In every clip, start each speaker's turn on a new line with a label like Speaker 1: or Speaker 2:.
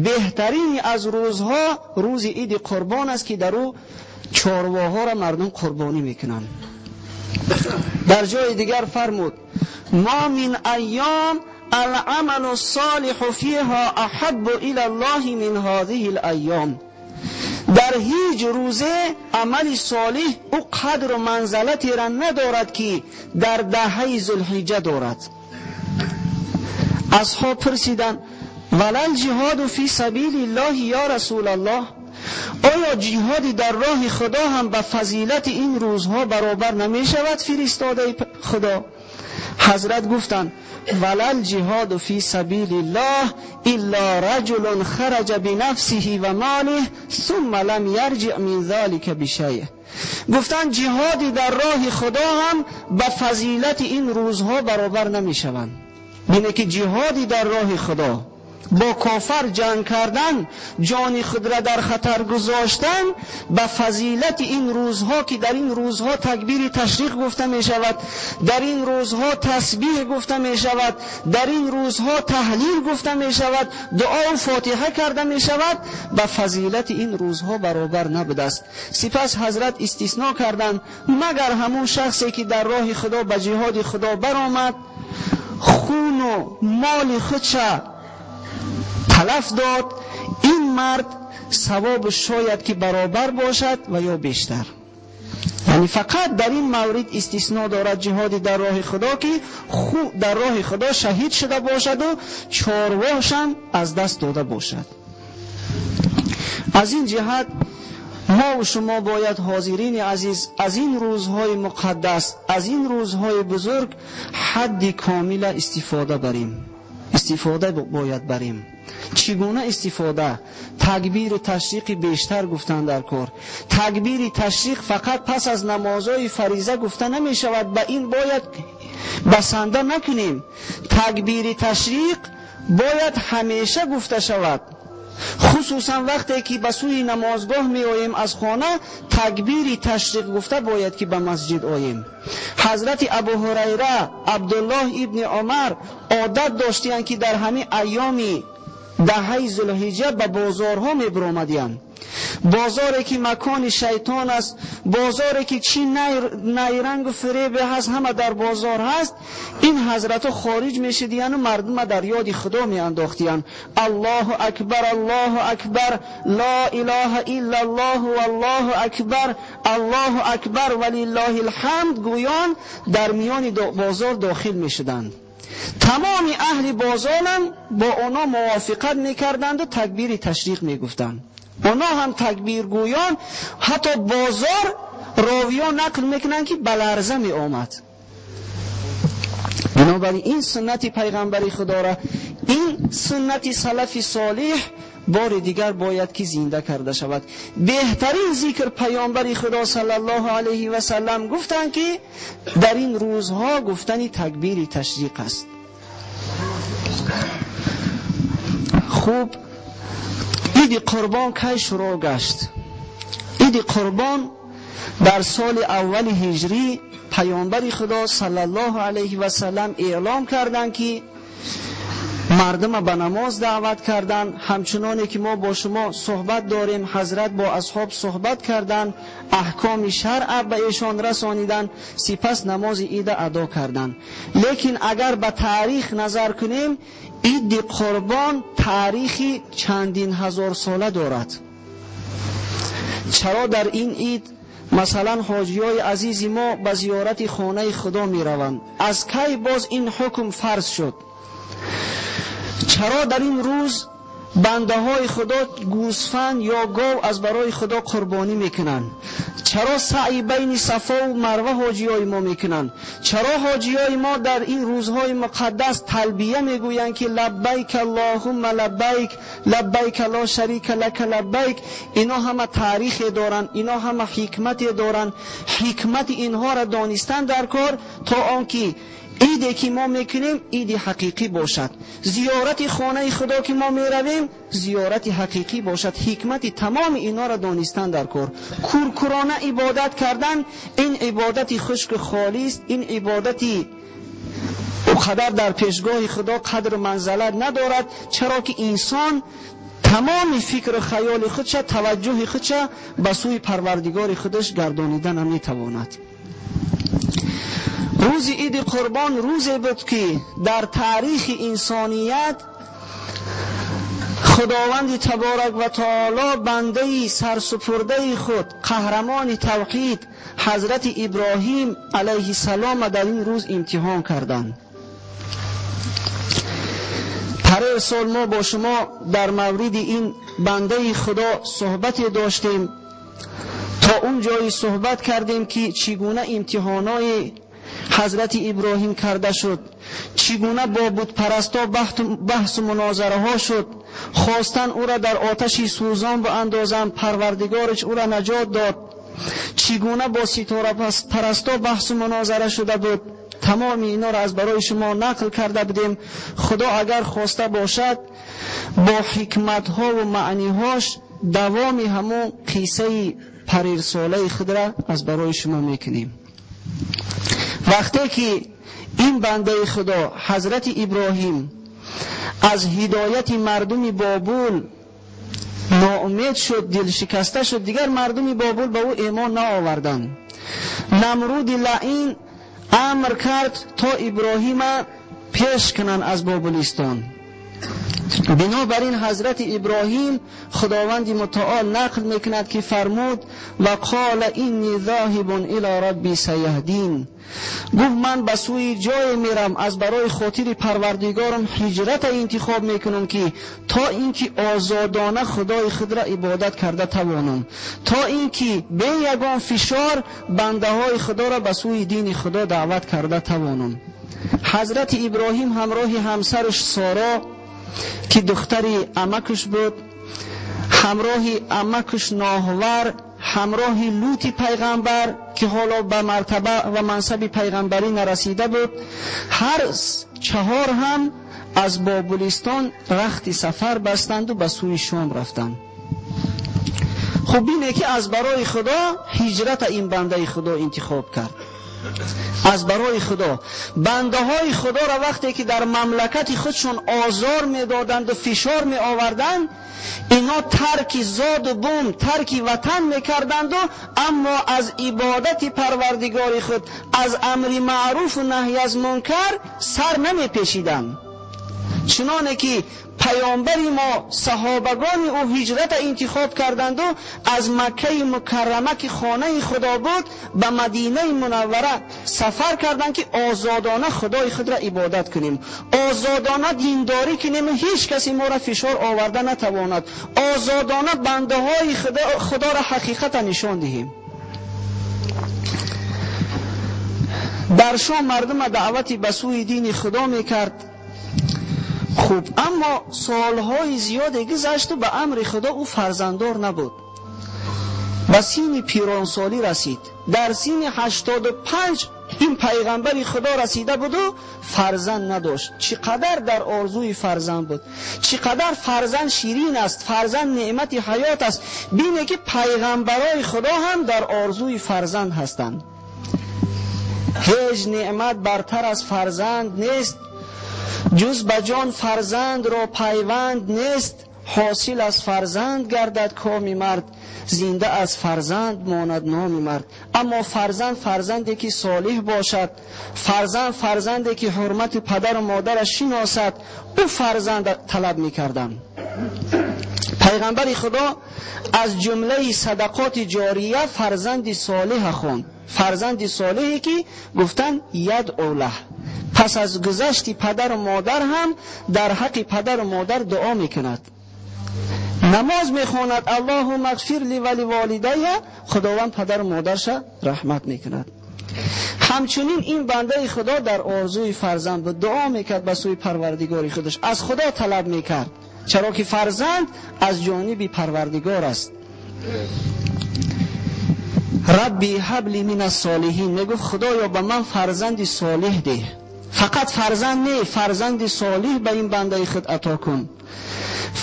Speaker 1: беҳтарин аз рӯзҳо рӯзи иди қурбон аст, ки дар ӯ чорвоҳоро мардум қурбонӣ мекунанд. Дар ҷои дигар фармуд: ма мин айём العمل الصالح فيها احب الى الله من هذه الايام. در هیچ روزه عمل صالح او قدر و منزلتی را ندارد که در دهه ذوالحجه دارد. اصحاب پرسیدند: ولا الجهاد فی سبیل الله یا رسول الله، آیا جهاد در راه خدا هم به فضیلت این روزها برابر نمی شود فرستاده خدا؟ حضرت گفتند: ولا الجهاد فی سبیل الله الا رجل خرج بنفسه و ماله ثم لم یرجع من ذلك بشیء. گفتند جهادی در راه خدا هم به فضیلت این روزها برابر نمی شوند. اینه که جهادی در راه خدا، با کافر جنگ کردن، جان خود را در خطر گذاشتن، به فضیلت این روزها که در این روزها تکبیر تشریق گفته می شود، در این روزها تسبیح گفته می شود، در این روزها تهلیل گفته می شود، دعا و فاتحه کرده می شود، به فضیلت این روزها برابر نبوده است. سپس حضرت استثناء کردند: مگر همون شخصی که در راه خدا به جهاد خدا برآمد، خون و مال خودش تلف داد، این مرد ثواب شاید که برابر باشد و یا بیشتر. یعنی فقط در این مورد استثناء دارد جهاد در راه خدا که در راه خدا شهید شده باشد و چارواش هم از دست داده باشد. از این جهت ما و شما باید حاضرین عزیز از این روزهای مقدس، از این روزهای بزرگ حد کامل استفاده بریم. استفاده باید بریم. چگونه استفاده؟ تکبیر تشریق بیشتر گفتن در کار. تکبیر تشریق فقط پس از نمازهای فریضه گفته نمی شود، به این باید بسنده نکنیم. تکبیر تشریق باید همیشه گفته شود، خصوصا وقتی که به سوی نمازگاه می آییم از خانه، تکبیر تشریق گفته باید که به مسجد آییم. حضرت ابو هریره، عبدالله ابن عمر عادت داشتند که در همه ایام دهه ذوالحجه به بازارها می برآمدند. بازاری که مکان شیطان است، بازاری که چی نیرنگ و فریب هست، همه در بازار هست. این حضرت خارج میشدیان و مردم در یاد خدا می انداختیان. الله اکبر، الله اکبر، لا اله الا الله والله اکبر، الله اکبر ولله الحمد گویان در میان بازار داخل میشدند. تمام اهل بازارم با اونا موافقت میکردند و تکبیر تشریق میگفتند. اونا هم تکبیر گویان، حتی بازار راویان نقل میکنن که بلرزه می آمد. بنابراین این سنت پیغمبر خدا را، این سنت سلف صالح بار دیگر باید که زنده کرده شود. بهترین ذکر پیامبر خدا صلی الله علیه و سلم گفتند که در این روزها گفتن تکبیر تشریق است. خوب، عید قربان کی شروع گشت؟ عید قربان در سال اول هجری پیامبر خدا صلی الله علیه و سلم اعلام کردند که مردم به نماز دعوت کردند. همچنانی که ما با شما صحبت داریم، حضرت با اصحاب صحبت کردند، احکام شرع به ایشان رسانیدند، سپس نماز عید ادا کردند. لیکن اگر به تاریخ نظر کنیم، عید قربان تاریخی چندین هزار ساله دارد. چرا در این عید مثلا حاجیای عزیز ما به زیارت خانه خدا می روند؟ از کی باز این حکم فرض شد؟ چرا در این روز بنده های خدا گوسفند یا گاو از برای خدا قربانی میکنند؟ چرا سعی بین صفا و مروه حاجیای ما میکنند؟ چرا حاجیای ما در این روزهای مقدس تلبیه میگویند که لبیک اللهم لبیک، لبیک لا شریک لک لبیک؟ اینا همه تاریخ دارند، اینا همه حکمت دارند. حکمت اینها را دانستن در کار تا آنکه عیدی که ما میکنیم عید حقیقی باشد، زیارت خانه خدا که ما میرویم زیارت حقیقی باشد. حکمت تمام اینا را دانستن در کار. کورکورانه عبادت کردن این عبادت خشک خالی است، این عبادتی قدر در پیشگاه خدا قدر منزلت ندارد. چرا که انسان Тамоми фикру хаёли худша, таваҷҷӯҳи худша ба сӯи Парвардигори худаш гардонида наметавонад. Рӯзи Иди Қурбон рӯзе буд, ки дар таърихи инсоният Худованди таборак ва таоло бандаи сарсупурдаи худ, қаҳрамони тавҳид, Ҳазрати Иброҳим алайҳиссалом дар ин рӯз имтиҳон карданд. Парер сол мо бо шумо дар мавриди ин бандаи Худо суҳбате доштем. То он ҷое суҳбат кардем, ки чӣ гуна имтиҳонои Ҳазрати Иброҳим карда шуд, чӣ гуна бо бутпарасто баҳсу мунозараҳо шуд, хостан ӯра дар оташи сӯзон биандозанд, Парвардигораш ӯра наҷот дод, чӣ гуна бо ситорапарасто баҳсу мунозара шуда буд. Тамоми инҳоро аз барои шумо нақл карда будем. Худо агар хоста бошад, бо ҳикматҳо ва маъниҳош давоми ҳамон қиссаи парирсолаи худро аз барои шумо мекунем. Вақте ки ин бандаи Худо Ҳазрати Иброҳим аз ҳидояти мардуми Бобул ноумед шуд, дилшикаста шуд, дигар мардуми Бобул ба ӯ имон наоварданд. Намруди лаъин амр кард то Иброҳима пеш кунанд аз Бобулистон. Бинобар ин Ҳазрати Иброҳим Худованди мутаол нақл мекунад, ки фармуд: ва қола инни зоҳибун ило рабби саяҳдин. Гуфт: ман ба сӯи ҷое мерам, аз барои хотири Парвардигорам ҳиҷрата интихоб мекунам, ки то инки озодона Худои худро ибодат карда тавонам, то инки бе ягон фишор бандаҳои Худоро ба сӯи дини Худо даъват карда тавонам. Ҳазрати Иброҳим ҳамроҳи ҳамсараш Соро, ки духтари амакаш буд, ҳамроҳи амакаш Ноҳвар, ҳамроҳи Лути пайғамбар, ки ҳоло ба мартаба ва мансаби пайғамбарӣ нарасида буд, ҳар чаҳор ҳам аз Бобулистон рахти сафар бастанд ва ба сӯи Шом рафтанд. Хуб, бине ки аз барои Худо ҳиҷрата ин бандаи Худо интихоб кард. Аз барои Худо бандаҳои Худоро вақте ки дар мамлакати худшон озор медоданд ва фишор меоварданд, инҳо тарки зоду бум, тарки ватан мекарданд, аммо аз ибодати Парвардигори худ, аз амри маъруфу наҳй аз мункар сар намепешиданд. Чуноне ки паёмбари мо, саҳобагони ӯ ҳиҷрата интихоб карданд аз Маккаи Мукаррама, ки хонаи Худо буд, ба Мадинаи Мунаввара сафар карданд, ки озодона Худои худро ибодат кунем, озодона диндорӣ кунем, ҳеҷ касе моро фишор оварда натавонад, озодона бандаҳои Худоро ҳақиқата нишон диҳем. Дар Шом мардума даъвати ба сӯи дини Худо мекард. Хуб, аммо солҳои зиёде гузашту ба амри Худо ӯ фарзанддор набуд. Ба синни пиронсолӣ расид. Дар синни 85 ин пайғамбари Худо расида буду фарзанд надошт. Чӣ қадар дар орзуи фарзанд буд, чӣ қадар фарзанд ширин аст, фарзанд неъмати ҳаёт аст. Бине ки пайғамбарои Худо ҳам дар орзуи фарзанд ҳастанд. Ҳеҷ неъмат бартар аз фарзанд нест, ҷуз ба ҷон фарзандро пайванд нест. Ҳосил аз фарзанд гардад коми мард, зинда аз фарзанд монад номи мард. Аммо фарзанд фарзанде ки солиҳ бошад, фарзанд фарзанде ки ҳурмати падару модараш шиносад, ӯ фарзанд талаб мекарданд. Пайғамбари Худо аз ҷумлаи садақоти ҷория фарзанди солиҳа хонд. Фарзанди солиҳе ки гуфтанд яд олаҳ, пас аз гузашти падару модар ҳам дар ҳаққи падару модар дуо мекунад, намоз мехонад, Аллоҳумма ғфир ли ва ливолидайя, Худованд падару модарша раҳмат мекунад. Ҳамчунин ин бандаи Худо дар орзуи фарзанд буд, дуо мекард ба сӯи Парвардигори худаш, аз Худо талаб мекард, чаро ки фарзанд аз ҷониби Парвардигор аст. Рабби ҳабли мин ас-солиҳин, мегуфт: Худоё, ба ман фарзанди солиҳ деҳ. Фақат фарзанд не, фарзанди солиҳ ба ин бандаи худ ато кун.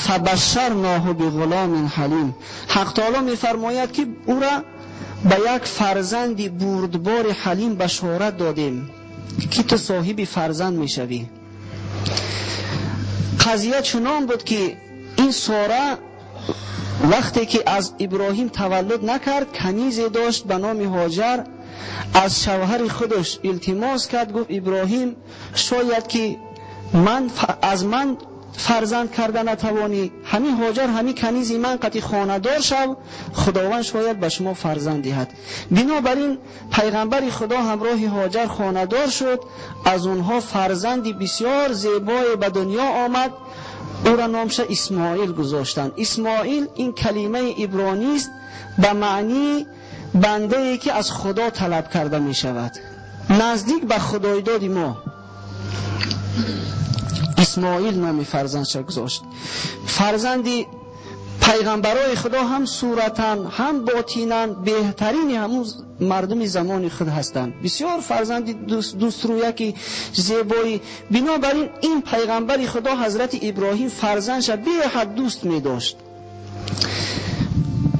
Speaker 1: Фабашшарноҳу биғуломин ҳалим. Ҳақ таоло мефармояд, ки ӯра ба як фарзанди бурдбори ҳалим башорат додем, ки ту соҳиби фарзанд мешавӣ. Қазия чунон буд, ки Ин Сора вақте ки аз Иброҳим таваллуд накард, канизе дошт ба номи Ҳоҷар. Аз шавҳари худаш илтимос кард, гуфт: Иброҳим, шояд ки ман аз ман фарзанд карда натавонӣ, ҳамин Ҳоҷар, ҳамин канизи ман қати хонадор шав, Худованд шояд ба шумо фарзанд диҳад. Бинобар ин пайғамбари Худо ҳамроҳи Ҳоҷар хонадор шуд. Аз онҳо фарзанди бисёр зебое ба дунё омад. Ӯро номша Исмоил гузоштанд. Исмоил ин калимаи ибронист ба маънии бандае ки аз Худо талаб карда мешавад, наздик ба Худойдоди мо. Исмоил номи фарзандша гузошт. Фарзанди пайғамбарои Худо ҳам суратан ҳам ботинан беҳтарини ҳамун мардуми замони худ ҳастанд. Бисёр фарзанди дӯстрӯяки зебоӣ. Бинобар ин ин пайғамбари Худо ҳазрати Иброҳим фарзандша беҳад дӯст медошт.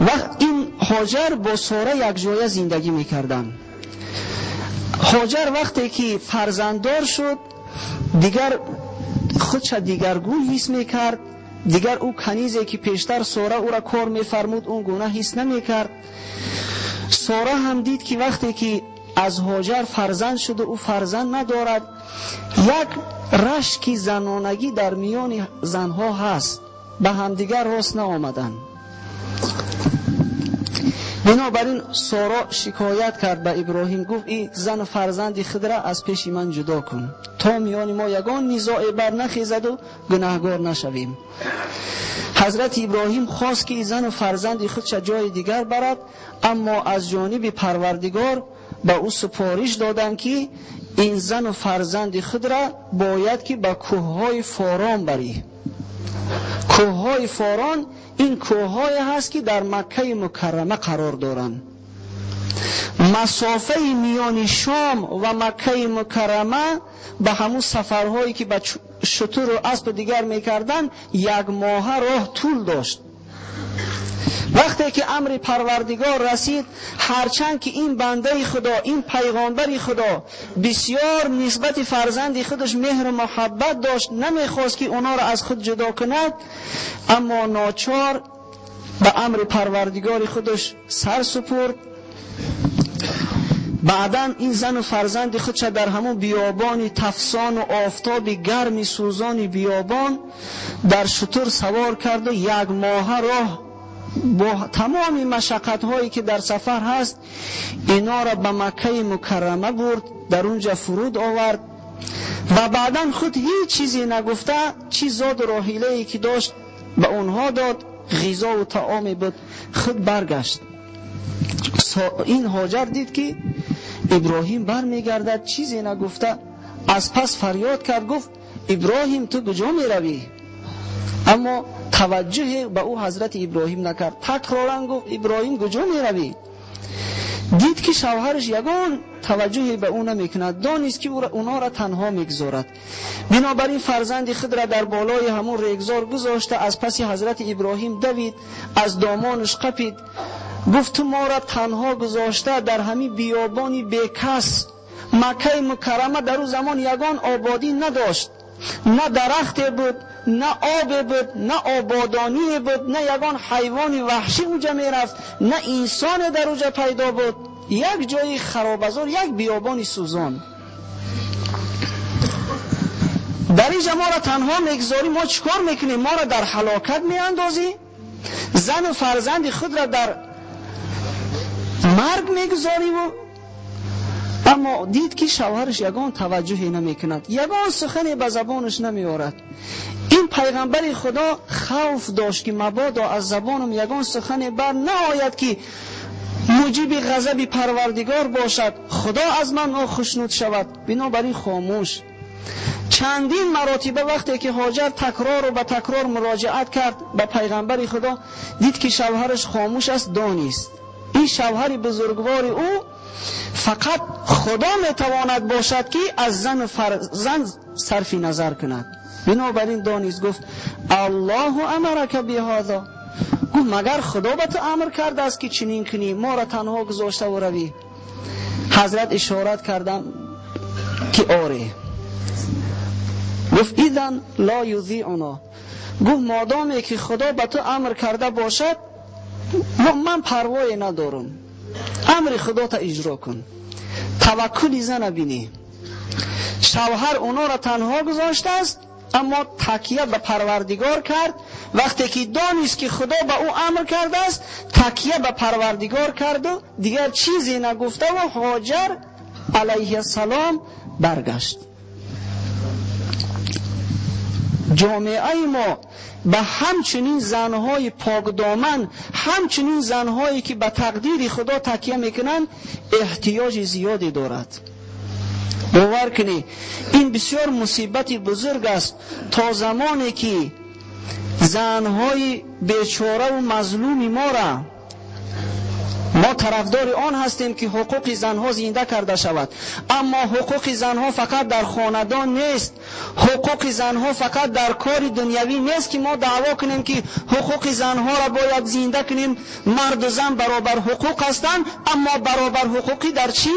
Speaker 1: Ва ин Ҳоҷар бо Сора якҷоя зиндагӣ мекарданд. Ҳоҷар вақте ки фарзанддор шуд, дигар худша дигаргун ҳис мекард. Дигар ӯ канизе ки пештар Сора ӯра кор мефармуд, он гуна ҳис намекард. Сора ҳам дид ки вақте ки аз Ҳоҷар фарзанд шуд, ӯ фарзанд надорад, як рашки занонагӣ дар миёни занҳо ҳаст, ба ҳамдигар рост наомаданд. Бинобар ин Соро шикоят кард ба Иброҳим, гуфт: ин зану фарзанди худра аз пеши ман ҷудо кун, то миёни мо ягон низое бар нахезаду гунаҳгор нашавем. Ҳазрати Иброҳим хост ки зану фарзанди худша ҷои дигар барад, аммо аз ҷониби Парвардигор ба ӯ супориш доданд ки ин зану фарзанди худра бояд ки ба кӯҳҳои Форон барӣ. Кӯҳҳои Форон ин кӯҳҳое ҳаст ки дар Маккаи Мукаррама қарор доранд. Масофаи миёни Шом ва Маккаи Мукаррама ба ҳамун сафарҳое ки ба шутуру аспу дигар мекарданд, як моҳа роҳ тӯл дошт. Вақте ки амри Парвардигор расид, ҳарчанд ки ин бандаи Худо, ин пайғомбари Худо бисёр нисбати фарзанди худаш меҳру муҳаббат дошт, намехост ки онҳоро аз худ ҷудо кунад, аммо ночор ба амри Парвардигори худаш сар супурд. Баъдан ин зану фарзанди худша дар ҳамон биёбони тафсону офтоби гарми сӯзони биёбон дар шутур савор карду як моҳа роҳ бо тамоми машаққатҳое ки дар сафар ҳаст, инора ба Маккаи Мукаррама бурд, дар унҷа фуруд овард ва баъдан худ ҳеҷ чизе нагуфта, чи зоду роҳилае ки дошт ба онҳо дод, ғизову таоме буд, худ баргашт. Ин Ҳоҷар дид ки Иброҳим бармегардад, чизе нагуфта, аз пас фарёд кард, гуфт: Иброҳим, ту куҷо меравӣ? Аммо таваҷҷӯҳе ба ӯ ҳазрати Иброҳим накард. Такроран гуфт: Иброҳим, куҷо меравӣ? Дид ки шавҳараш ягон таваҷҷӯҳе ба ӯ намекунад, донист ки онҳоро танҳо мегузорад. Бинобар ин фарзанди худро дар болои ҳамун регзор гузошта, аз паси ҳазрати Иброҳим давид, аз домонаш қапид, гуфт: ту моро танҳо гузошта дар ҳамин биёбони бекас. Маккаи Мукаррама дар ӯ замон ягон ободӣ надошт, на дарахте буд, на обе буд, на ободоние буд, на ягон ҳайвони ваҳшӣ уҷа мерафт, на инсоне дар уҷа пайдо буд. Як ҷои харобазор, як биёбони сӯзон. Дар инҷа моро танҳо мегузорӣ, мо чӣ кор мекунем? Моро дар ҳалокат меандозӣ, зану фарзанди худро дар марг мегузорӣ. Аммо дид ки шавҳараш ягон таваҷҷӯҳе намекунад, ягон сухане ба забонаш намеорад. Ин пайғамбари Худо хавф дошт ки мабодо аз забонам ягон сухане бар наояд ки муҷиби ғазаби Парвардигор бошад, Худо аз ман нохушнуд шавад. Бинобар ин хомӯш. Чандин маротиба вақте ки Ҳоҷар такрору ба такрор муроҷиат кард ба пайғамбари Худо, дид ки шавҳараш хомӯш аст, донист ин шавҳари бузургвори ӯ фақат Худо метавонад бошад ки аз зану фарзанд сарфи назар кунад. Бинобар ин донист, гуфт: Аллоҳу амарака биҳозо. Гуфт: магар Худо ба ту амр кардааст ки чунин кунӣ, моро танҳо гузоштаву равӣ? Ҳазрат ишорат кардам ки оре. Гуфт إذن لا يضيعنا. Гуфт модоме ки Худо ба ту амр карда бошад, ман парвое надорам, амри Худота иҷро кун. Таваккули зана бинӣ. Шавҳар онҳоро танҳо гузоштааст, аммо такя ба Парвардигор кард. Вақте ки донист ки Худо ба ӯ амр кардааст, такя ба Парвардигор карду дигар чизе нагуфтаву Ҳоҷар алайҳиссалом баргашт. Ҷомеаи мо ба ҳамчунин занҳои покдоман, ҳамчунин занҳое ки ба тақдири Худо такя мекунанд, эҳтиёҷи зиёде дорад. Бовар кунӣ, ин бисёр мусибати бузург аст. То замоне ки занҳои бечораву мазлуми мора, мо тарафдори он ҳастем ки ҳуқуқи занҳо зинда карда шавад, аммо ҳуқуқи занҳо фақат дар хонадон нест, ҳуқуқи занҳо фақат дар кори дунявӣ нест ки мо даъво кунем ки ҳуқуқи занҳоро бояд зинда кунем. Марду зан баробар ҳуқуқ ҳастанд, аммо баробар ҳуқуқӣ дар чӣ?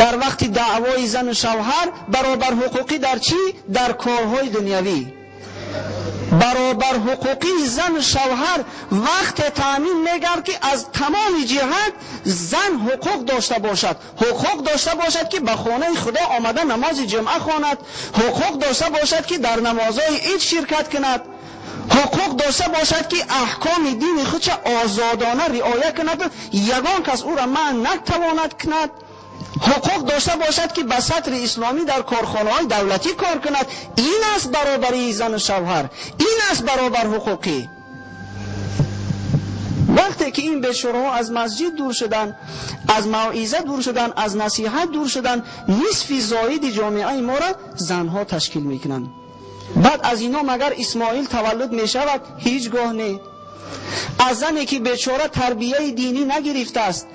Speaker 1: Дар вақти даъвои зану шавҳар баробар ҳуқуқӣ дар чӣ? Дар корҳои дунявӣ. Баробар ҳуқуқии зану шавҳар вақте таъмин мегард ки аз тамоми ҷиҳат зан ҳуқуқ дошта бошад. Ҳуқуқ дошта бошад ки ба хонаи Худо омада намози ҷумъа хонад, ҳуқуқ дошта бошад ки дар намозҳои ид ширкат кунад, ҳуқуқ дошта бошад ки аҳкоми дини худша озодона риоя кунад, ягон кас ӯра манъ натавонад кунад, ҳуқуқ дошта бошад ки ба сатри исломӣ дар корхонаҳои давлатӣ кор кунад. Ин аст баробарии зану шавҳар, ин аст баробар ҳуқуқӣ. Вақте ки ин бечораҳо аз масҷид дур шуданд, аз мавъиза дур шуданд, аз насиҳат дур шуданд, нисфи зоиди ҷомеаи моро занҳо ташкил мекунанд. Баъд аз ино магар Исмоил таваллуд мешавад? Ҳеҷ гоҳ не. Аз зане ки бечора тарбияи динӣ нагирифтааст,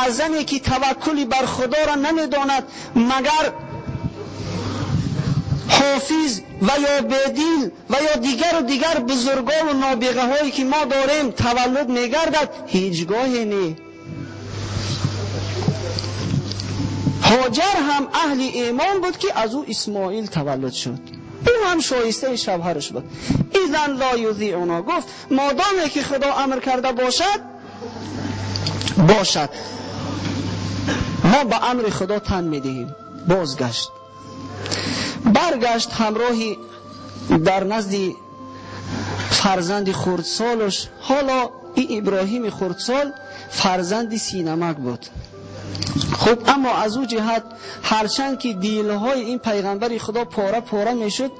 Speaker 1: аз зане ки таваккули бар Худоро намедонад, магар ҳофиз ва ё бедил ва ё дигару дигар бузургову нобиғаҳое ки мо дорем таваллуд мегардад? Ҳеҷ гоҳе не. Ҳоҷар ҳам аҳли имон буд ки аз ӯ Исмоил таваллуд шуд. Ӯ ҳам шоистаи шавҳараш буд. إذن لا يضيعنا. Гуфт модоме ки Худо амр карда бошад, бошад, мо ба амри Худо тан медиҳем. Бозгашт, баргашт ҳамроҳи дар назди фарзанди хурдсолаш. Ҳоло ин Иброҳими хурдсол фарзанди синамак буд. Хуб, аммо аз ӯ ҷиҳат ҳарчанд ки дилҳои ин пайғамбари Худо пора пора мешуд,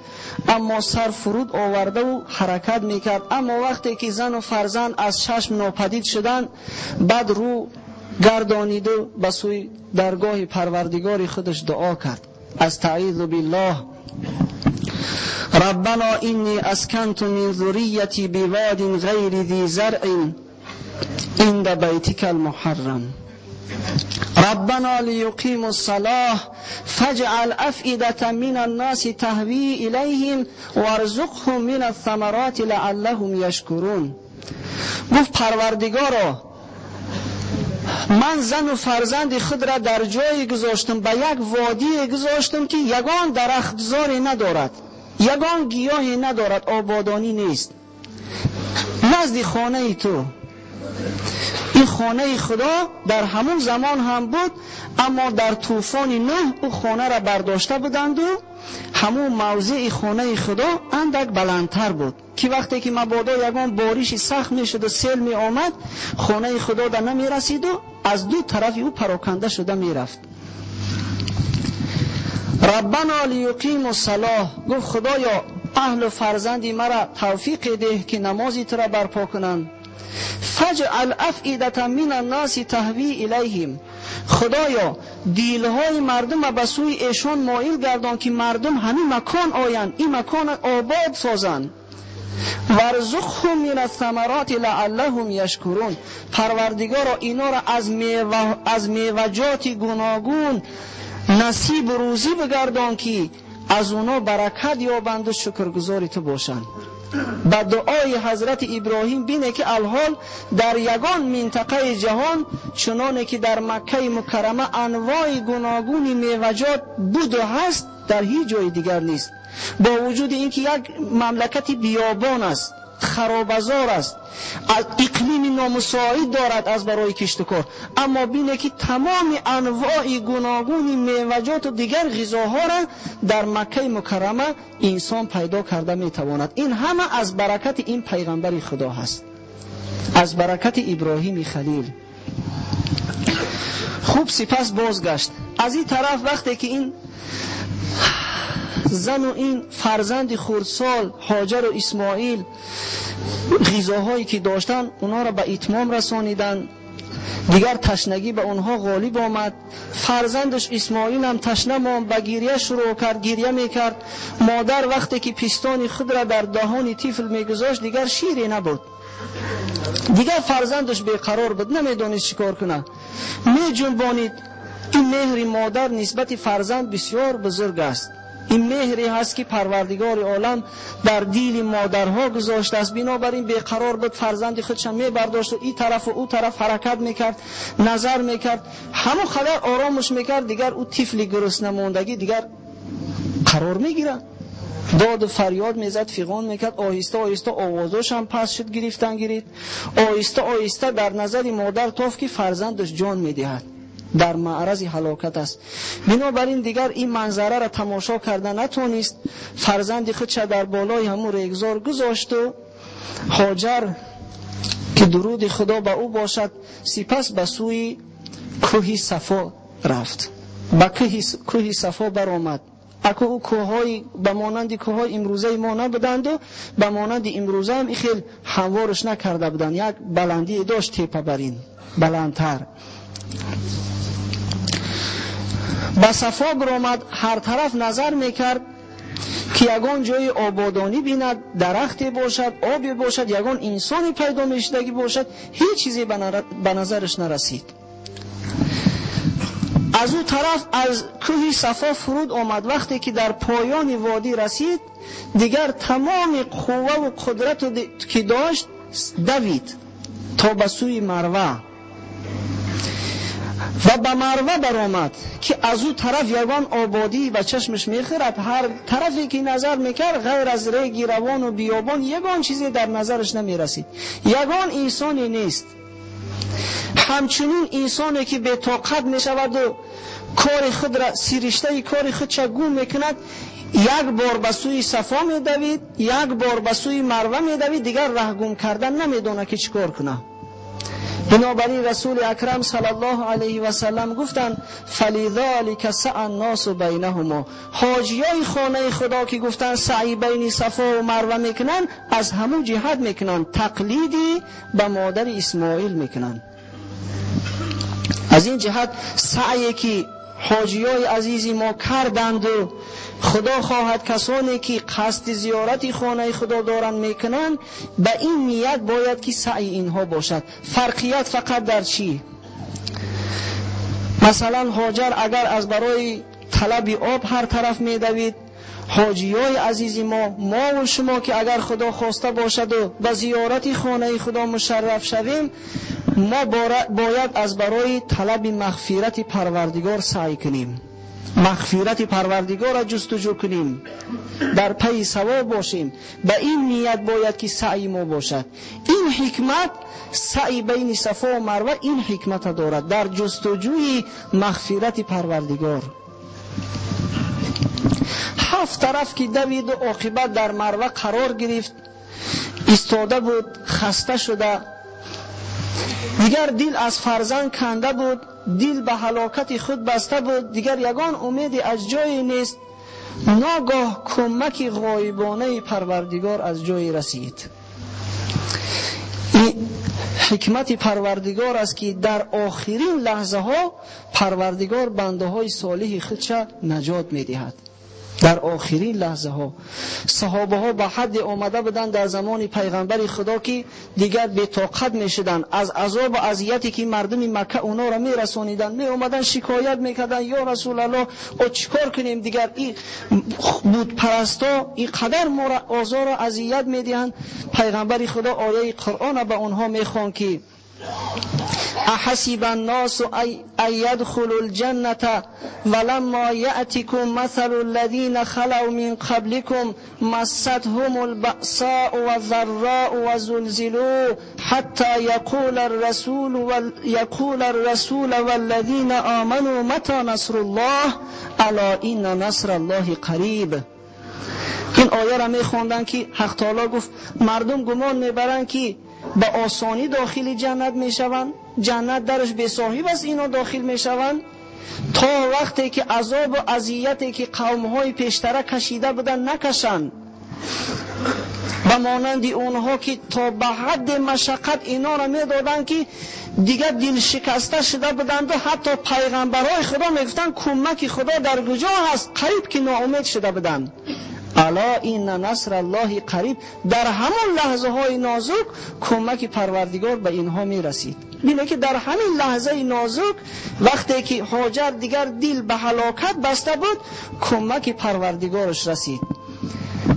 Speaker 1: аммо сар фуруд овардаву ҳаракат мекард. Аммо вақте ки зану фарзанд аз чашм нопадид шуданд, баъд рӯ гардониду ба сӯи даргоҳи Парвардигори худаш дуо кард. أستعيذ بالله ربنا إني أسكنت من ذريتي بواد غير ذي زرع عند بيتك المحرم ربنا ليقيموا الصلاة فاجعل أفئدة من الناس تهوي إليهم وارزقهم من الثمرات لعلهم يشكرون. گفت پروردگارا، من زن و فرزند خود را در جایی گذاشتم، به یک وادی گذاشتم که یگان درختزاری ندارد، یگان گیاهی ندارد، آبادانی نیست، نزد خانه تو. این خانه خدا در همون زمان هم بود، اما در طوفان نوح او خانه را برداشته بودند و همون موضع خانه خدا اندک بلندتر بود که وقتی که مبادا یگان بارش سخت میشد و سیل می آمد، خانه خدا در نمی رسید و از دو طرف او پراکنده شده می رفت. ربنا لیقیموا الصلاه. گفت خدایا اهل و فرزندی مرا توفیق ده که نمازی تو را برپا کنند. فاجعل افئدة من الناس تهوی الیهم. خدایا دیلهای مردم به سوی ایشان مایل گردان که مردم همین مکان آیند، این مکان آباد سازند. وارزقهم من الثمرات لعلهم یشکرون. پروردگارا اینا را از میوه‌جات گوناگون نصیب روزی بگردان که از اونا برکت یابند و شکرگزار تو باشند. با دعای حضرت ابراهیم بینه که الحال در یگان منطقه جهان چنانه که در مکه مکرمه انواع گوناگون میوه‌جات بود و هست، در هیچ جای دیگر نیست. Бо вуҷуди инки як мамлакати биёбон аст, харобазор аст, иқлими номусоид дорад аз барои кишту кор, аммо бинед ки тамоми анвои гуногуни меваҷоту дигар ғизоҳоро дар Маккаи Мукаррама инсон пайдо карда метавонад. Ин ҳама аз баракати ин пайғамбари Худо ҳаст, аз баракати Иброҳими Халил. Хуб, сипас бозгашт. Аз ин тараф вақте ки ин зану ин фарзанди хурдсол Ҳоҷару Исмоил ғизоҳое ки доштанд онҳоро ба итмом расониданд, дигар ташнагӣ ба онҳо ғолиб омад. Фарзандаш Исмоил ҳам ташна монд, ба гиря шурӯъ кард, гиря мекард. Модар вақте ки пистони худро дар даҳони тифл мегузошт, дигар шире набуд. Дигар фарзандаш беқарор буд, намедонист чӣ кор кунад. Меҷунбонид. Ин меҳри модар нисбати фарзанд бисёр бузург аст. Ин меҳре ҳаст ки Парвардигори олам дар дили модарҳо гузоштааст. Бинобар ин беқарор буд, фарзанди худша мебардошт ва ин тарафу ӯ тараф ҳаракат мекард, назар мекард, ҳамон қадар оромш мекард. Дигар ӯ тифли гуруснамондагӣ дигар қарор мегирад, доду фарёд мезад, фиғон мекард. Оҳиста оҳиста овозош ҳам пас шуд, гирифтан гирифт. Оҳиста оҳиста дар назари модар тофт ки фарзандаш ҷон медиҳад, дар маърази ҳалокат аст. Бинобар ин дигар ин манзараро тамошо карда натонист, фарзанди худша дар болои ҳамун регзор гузошту Ҳоҷар ки дуруди Худо ба ӯ бошад, сипас ба сӯи кӯҳи Сафо рафт, ба кӯҳи Сафо баромад. Аку ӯ кӯҳҳои ба монанди кӯҳҳои имрӯзаи мо набуданду ба монанди имрӯза ҳам хел ҳамворш накарда буданд, як баландие дошт тепа бар ин баландтар. Ба Сафо баромад, ҳар тараф назар мекард ки ягон ҷои ободонӣ бинад, дарахте бошад, обе бошад, ягон инсоне пайдо мешудагӣ бошад. Ҳеҷ чизе ба назараш нарасид. Аз ӯ тараф аз кӯҳи Сафо фуруд омад. Вақте ки дар поёни водӣ расид, дигар тамоми қувваву қудрату ки дошт давид то ба сӯи Марва ва ба Марва баромад ки аз ӯ тараф ягон ободӣ ба чашмаш мехӯрад. Ҳар тарафе ки назар мекард, ғайр аз реги равону биёбон ягон чизе дар назараш намерасид, ягон инсоне нест. Ҳамчунин инсоне ки бетоқат мешаваду кори худра, сириштаи кори худша гум мекунад, як бор ба сӯи Сафо медавид, як бор ба сӯи Марва медавид, дигар раҳ гум кардан намедонад ки чӣ кор кунад. Бинобар ин Расули Акрам саллаллоҳу алайҳи васаллам гуфтанд: фализалика саъа нносу байнаҳумо. Ҳоҷиёи хонаи Худо ки гуфтанд саъи байни Сафо ва Марва мекунанд, аз ҳамун ҷиҳат мекунанд, тақлиди ба модари Исмоил мекунанд. Аз ин ҷиҳат саъе ки ҳоҷиёи азизи мо карданду Худо хоҳад касоне ки қасди зиёрати хонаи Худо доранд мекунанд, ба ин ният бояд ки саъи инҳо бошад. Фарқият фақат дар чӣ? Масалан, Ҳоҷар агар аз барои талаби об ҳар тараф медавид, ҳоҷиёи азизи мо, мову шумо ки агар Худо хоста бошаду ба зиёрати хонаи Худо мушарраф шавем, мо бояд аз барои талаби мағфирати Парвардигор саъй кунем, мағфирати Парвардигорро ҷустуҷӯ кунем, дар пайи савоб бошем. Ба ин ният бояд ки саъи мо бошад. Ин ҳикмат саъи байни Сафо ва Марва ин ҳикмата дорад дар ҷустуҷӯи мағфирати Парвардигор. Ҳафт тараф ки давиду оқибат дар Марва қарор гирифт, истода буд, хаста шуда, дигар дил аз фарзанд канда буд, дил ба ҳалокати худ баста буд, дигар ягон умеде аз ҷое нест. Ногоҳ кӯмаки ғоибонаи Парвардигор аз ҷое расид. Ин ҳикмати Парвардигор аст ки дар охирин лаҳзаҳо Парвардигор бандаҳои солиҳи худша наҷот медиҳад. Дар охирин лаҳзаҳо саҳобаҳо ба ҳадде омада буданд дар замони пайғамбари Худо ки дигар бетоқат мешуданд аз азобу азияте ки мардуми Макка онҳоро мерасониданд, меомаданд шикоят мекарданд: ё Расулаллоҳ, о чӣ кор кунем, дигар ин бутпарасто ин қадар моро озору азият медиҳанд. Пайғамбари Худо ояи Қуръонро ба онҳо мехонд ки أحسب الناس أن يدخلوا الجنة ولما يأتكم مثل الذين خلوا من قبلكم مستهم البأساء والضراء وزلزلوا حتى يقول الرسول والذين آمنوا متى نصر الله ألا إن نصر الله قریب. این آیه را می‌خواندند که حق تعالی گفت مردم گمان می‌برند که به آسانی داخل جنت میشوند، جنت درش بی صاحب است، اینا داخل میشوند، تا وقتی که عذاب و اذیتی که قومهای پیشتره کشیده بودند نکشند، به مانند اونها که تا به حد مشقت اینا را میدادند که دیگه دل شکسته شده بودند و حتی پیغمبرهای خدا میگفتند کمک خدا در کجا هست، قریب که ناامید شده بودند. الا این نصر الله قریب. در همون لحظه های نازک کمک پروردگار به اینها میرسید. بینه که در همین لحظه نازک وقتی که هاجر دیگر دل به هلاکت بسته بود، کمک پروردگارش رسید.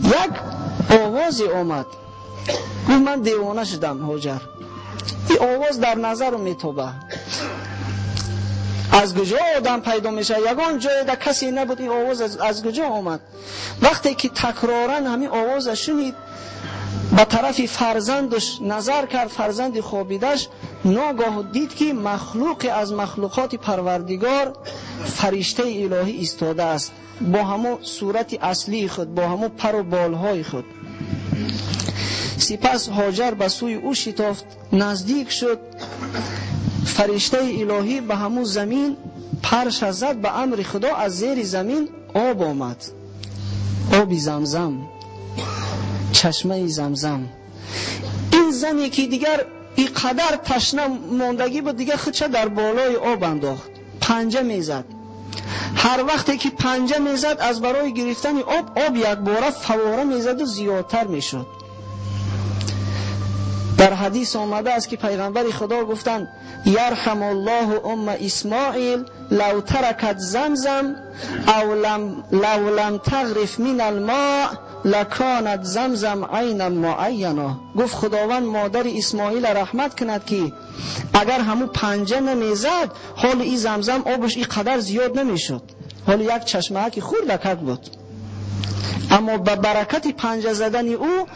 Speaker 1: یک آواز آمد، گفت من دیوانه شدم هاجر. این آواز در نظر میتوبه، از کجا آدم پیدا میشه؟ یگان جای در کسی نبود، این آواز از کجا آمد؟ وقتی که تکرارا همین آواز شنید، به طرف فرزندش نظر کرد، فرزند خوابیدش، ناگاه دید که مخلوق از مخلوقات پروردگار فرشته الهی ایستاده است، با همون صورت اصلی خود، با همون پر و بالهای خود. سپس هاجر به سوی او شتافت، نزدیک شد، فرشته الهی به همون زمین پرش زد، به امر خدا از زیر زمین آب آمد، آب زمزم، چشمه زمزم. این زنی که دیگر اینقدر تشنه ماندگی بود، دیگر خودش در بالای آب انداخت، پنجه میزد. هر وقتی که پنجه میزد از برای گرفتن آب، آب یک باره فواره میزد و زیادتر میشد. در حدیث آمده است که پیغمبر خدا گفتند یرحم الله ام اسماعیل لو ترکت زمزم او لو لم تغرف من الماء لکانت زمزم عینا معینا. گفت خداوند مادر اسماعیل رحمت کند که اگر همون پنجه نمیزد، حال این زمزم آبش اینقدر زیاد نمیشد، حال یک چشمه که خردکک بود، اما به برکت پنجه زدن او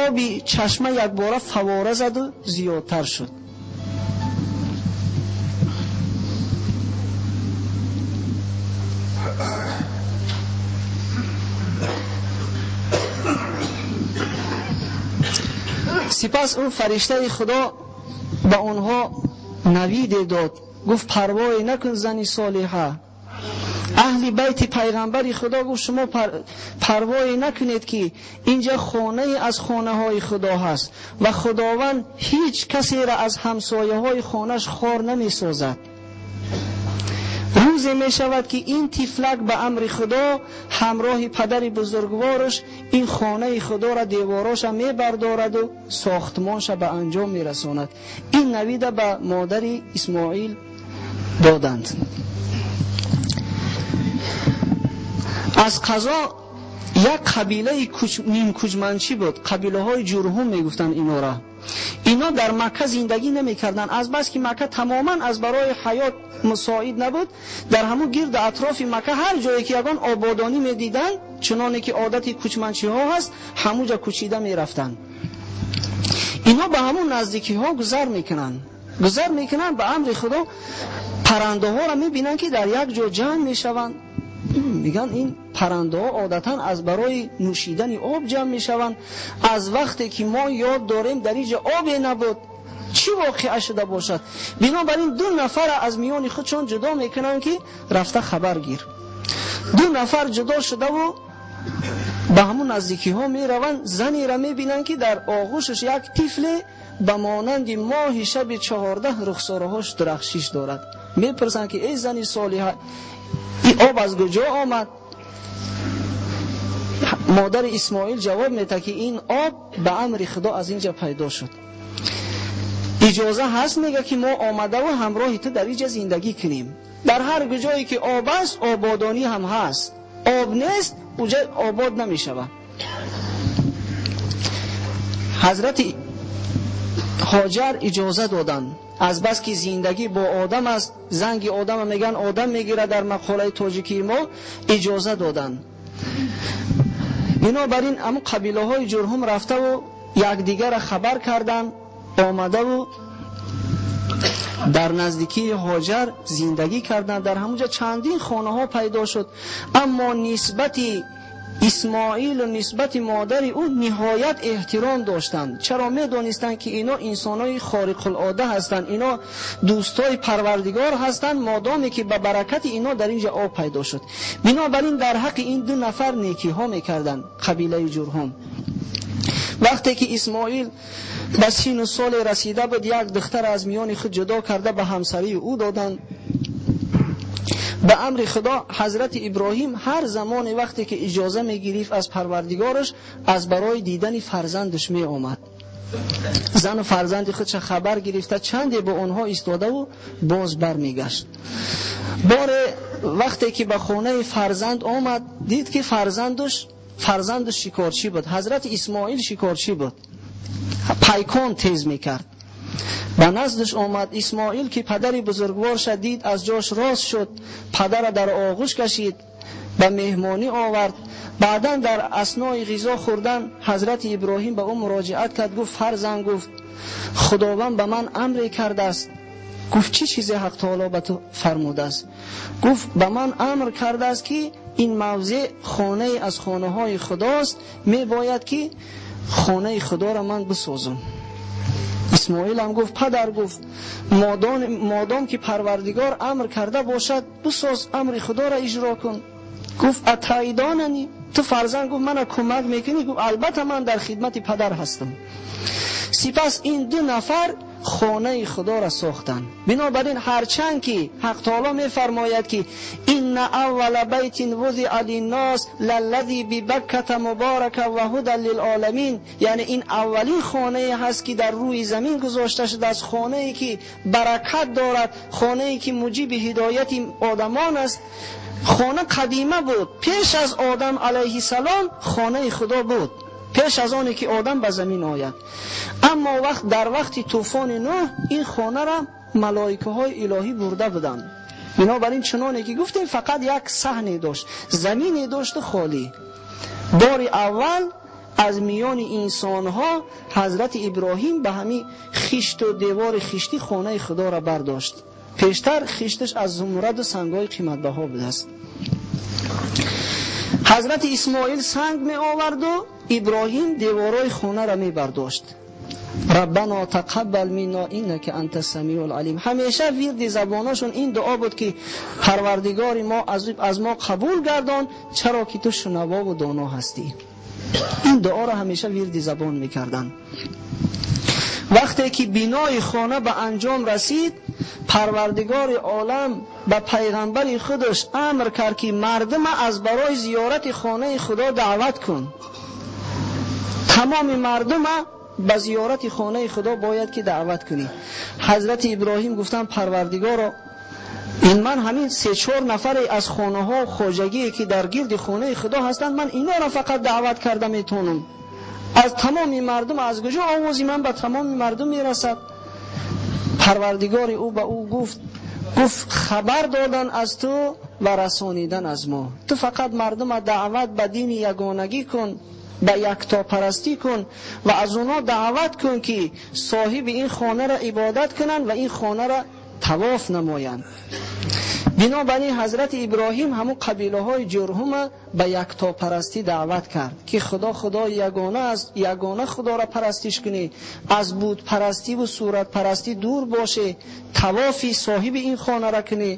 Speaker 1: آبی چشمه یک باره فواره زد و زیادتر شد. سپس اون فرشته خدا به آنها نوید داد، گفت پروای نکن زنی صالحه. اهل بیت پیغمبر خدا گفت شما پروای نکنید که اینجا خانه از خانه های خدا هست و خداوند هیچ کسی را از همسایه های خانهش خوار نمی سازد. روزی می شود که این تیفلک به امر خدا همراه پدر بزرگوارش این خانه خدا را دیواراش می بردارد و ساختمانش به انجام می رساند. این نوید به مادر اسماعیل دادند. از قضا یک قبیله نیم کوچمنچی بود، قبیله های جرهم میگفتند اینا را. اینا در مکه زندگی نمیکردند، از بس که مکه تماما از برای حیات مساعد نبود، در همون گرد اطراف مکه هر جایی که یگان آبادانی میدیدند، چنانه که عادت کوچمنچی ها هست، همونجا کوچیده میرفتند. اینا به همون نزدیکی ها گذر میکنن، به امر خدا پرنده ها را میبینن که در یک جا جمع میشوند. میگن این پرنده ها عادتا از برای نوشیدن آب جمع میشوند. از وقتی که ما یاد داریم در اینجا آب نبود، چی واقعه شده باشد؟ بنابراین دو نفر از میان خودشون جدا میکنن که رفته خبر گیر. دو نفر جدا شده و به همون نزدیکی ها میروند، زنی را میبینن که در آغوشش یک طفل به مانند ماه شب 14 رخسارهاش درخشش دارد. میپرسن که ای زنی صالحه، این آب از کجا آمد؟ مادر اسماعیل جواب میده که این آب به امر خدا از اینجا پیدا شد. اجازه هست میگه که ما آمده و همراه تو در اینجا زندگی کنیم. در هر جایی که آب است آبادانی هم هست، آب نیست اونجا آباد نمیشود. حضرت هاجر اجازه دادن. Аз бас ки зиндагӣ бо одам аст, занги одам меган одам мегирад, дар мақолаи тоҷикии мо иҷоза доданд. Бинобар ин ҳамон қабилаҳои Ҷурҳум рафтаву якдигарро хабар карданд, омадаву дар наздикии Ҳоҷар зиндагӣ карданд. Дар ҳамонҷо чандин хонаҳо пайдо шуд, аммо нисбати Исмоил ва нисбати модари ӯ ниҳоят эҳтиром доштанд. Чаро медонистанд ки ино инсонҳои хориқулода ҳастанд, ино дӯстои Парвардигор ҳастанд, модоме ки ба баракати ино дар инҷо об пайдо шуд. Бинобар ин дар ҳаққи ин ду нафар некиҳо мекарданд қабилаи Ҷурҳум. Вақте ки Исмоил ба сину соле расида буд, як духтар аз миёни худ ҷудо карда ба ҳамсарии ӯ доданд. Ба амри Худо Ҳазрати Иброҳим ҳар замоне вақте ки иҷоза мегирифт аз Парвардигораш, аз барои дидани фарзандаш меомад. Зану фарзанди худша хабар гирифта чанде бо онҳо истодаву боз бармегашт. Боре вақте ки ба хонаи фарзанд омад, дид ки фарзандаш шикорчӣ буд. Ҳазрати Исмоил шикорчӣ буд, пайкон тез мекард. Ба наздаш омад Исмоил ки падари бузургворша дид, аз ҷош рост шуд, падара дар оғӯш кашид, ба меҳмонӣ овард. Баъдан дар аснои ғизо хӯрдан Ҳазрати Иброҳим ба ӯ муроҷиат кард, гуфт: фарзанд, гуфт, Худованд ба ман амре кардааст. Гуфт: чӣ чизе Ҳақ таоло ба ту фармудааст? Гуфт: ба ман амр кардааст ки ин мавзеъ хонае аз хонаҳои Худост, мебояд ки хонаи Худоро ман бисозам. Исмоил ҳам гуфт: падар, гуфт, модом ки Парвардигор амр карда бошад, бисоз, амри Худоро иҷро кун. Гуфт: атаидонани, ту фарзанд, гуфт, мана кӯмак мекунӣ? Гуфт: албатта ман дар хидмати падар ҳастам. Сипас ин ду нафар хонаи Худоро сохтанд. Бинобар ин ҳарчанд ки Ҳақ таоло мефармояд ки инна аввала байтин вузиа линнос лаллази бибакката муборака ва ҳудан лилоламин, яъне ин аввалин хонае ҳаст ки дар рӯи замин гузошта шудааст, хонае ки баракат дорад, хонае ки муҷиби ҳидояти одамон аст. Хона қадима буд, пеш аз Одам алайҳиссалом хонаи Худо буд, пеш аз оне ки одам ба замин ояд. Аммо вақт дар вақти тӯфони Нӯҳ ин хонаро малоикаҳои илоҳӣ бурда буданд. Бинобар ин чуноне ки гуфтем, фақат як саҳне дошт, замине дошт холӣ. Бори аввал аз миёни инсонҳо Ҳазрати Иброҳим ба ҳамин хишту девори хиштӣ хонаи Худоро бардошт. Пештар хишташ аз зумраду сангҳои қиматбаҳо будааст. Ҳазрати Исмоил санг меоварду Иброҳим деворҳои хонаро мебардошт. Раббано тақаббал минна иннака анта самиул алим. Ҳамеша вирди забонашон ин дуо буд ки Парвардигори мо аз мо қабул гардон, чаро ки ту шунавову доно ҳастӣ. Ин дуоро ҳамеша вирди забон мекарданд. Вақте ки бинои хона ба анҷом расид, Парвардигори олам ба пайғамбари худаш амр кард ки мардума аз барои зиёрати хонаи Худо даъват кун. Тамоми мардума ба зиёрати хонаи Худо бояд ки даъват кунӣ. Ҳазрати Иброҳим гуфтанд: Парвардигоро, ин ман ҳамин се-чор нафаре аз хонаҳо хоҷагие ки дар гирди хонаи Худо ҳастанд, ман инҳоро фақат даъват карда метавонам. Аз тамоми мардум аз куҷо овози ман ба тамоми мардум мерасад? Парвардигори ӯ ба ӯ гуфт, хабар додан аз ту ва расонидан аз мо. Ту фақат мардума даъват ба дини ягонагӣ кун, ба яктопарастӣ кун ва аз онҳо даъват кун ки соҳиби ин хонаро ибодат кунанд ва ин хонаро тавоф намоянд. Бинобар ин Ҳазрати Иброҳим ҳамон қабилаҳои Ҷурҳума ба яктопарастӣ даъват кард ки Худо Худои ягона аст, ягона Худоро парастиш кунӣ, аз бутпарастӣ ва суратпарастӣ дур боше, тавофи соҳиби ин хонаро кунӣ.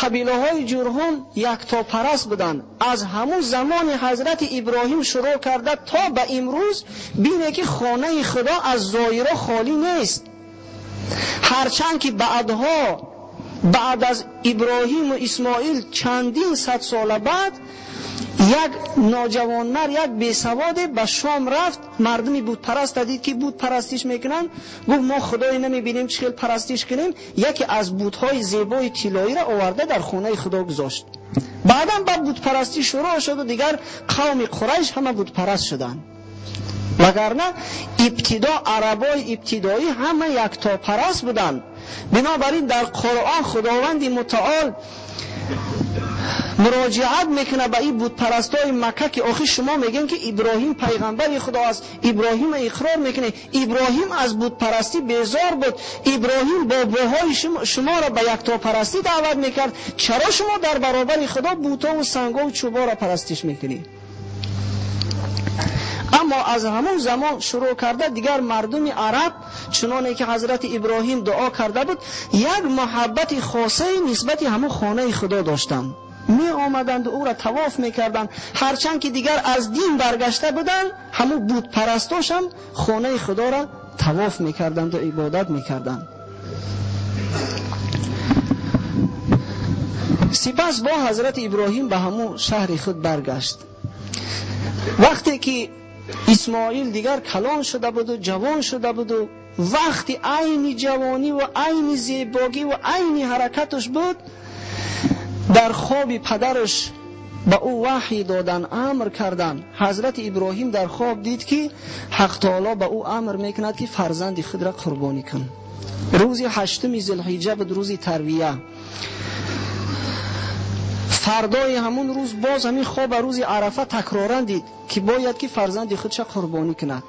Speaker 1: Қабилаҳои Ҷурҳум яктопараст буданд. Аз ҳамон замони Ҳазрати Иброҳим шурӯъ карда то ба имрӯз бине ки хонаи Худо аз зоиро холӣ нест. Ҳарчанд ки баъдҳо баъд аз Иброҳим ва Исмоил чандин сад сола баъд як ноҷавонмард, як бесаводе ба Шом рафт, мардуми бутпараст дид ки бутпарастиш мекунанд, гуфт мо Худое намебинем чӣ хел парастиш кунем. Яке аз бутҳои зебои тиллоиро оварда дар хонаи Худо гузошт. Баъдан ба бутпарастӣ шурӯъ шуд ва дигар қавми Қурайш ҳама бутпараст шуданд. وگرنه ابتدا عربای ابتدایی همه یکتاپرست بودند. بنابراین در قرآن خداوند متعال مراجعت میکنه به این بتپرستای مکه که آخه شما میگن که ابراهیم پیغمبر خدا است، ابراهیم اقرار میکنه، ابراهیم از بتپرستی بیزار بود، ابراهیم باباهای شما را به یکتاپرستی دعوت میکرد، چرا شما در برابر خدا بوتا و سنگا و چوبا را پرستش میکنی؟ اما از همون زمان شروع کرده دیگر مردم عرب چنانه که حضرت ابراهیم دعا کرده بود یک محبت خاصه نسبت همون خانه خدا داشتند، می آمدند و او را طواف میکردند، هرچند که دیگر از دین برگشته بودند همون بت پرستاش هم خانه خدا را طواف میکردند و عبادت میکردند. سپس با حضرت ابراهیم به همون شهر خود برگشت. وقتی که اسماعیل دیگر کلان شده بود و جوان شده بود و وقتی عین جوانی و عین زیبایی و عین حرکتش بود، در خواب پدرش به او وحی دادن، امر کردن. حضرت ابراهیم در خواب دید که حق تعالی به او امر میکند که فرزند خود را قربانی کن. روز 8 ذوالحجه بود، روز ترویه. فردای همون روز باز همین خواب روز عرفه تکرارا دید که باید که فرزند خودش قربانی کند.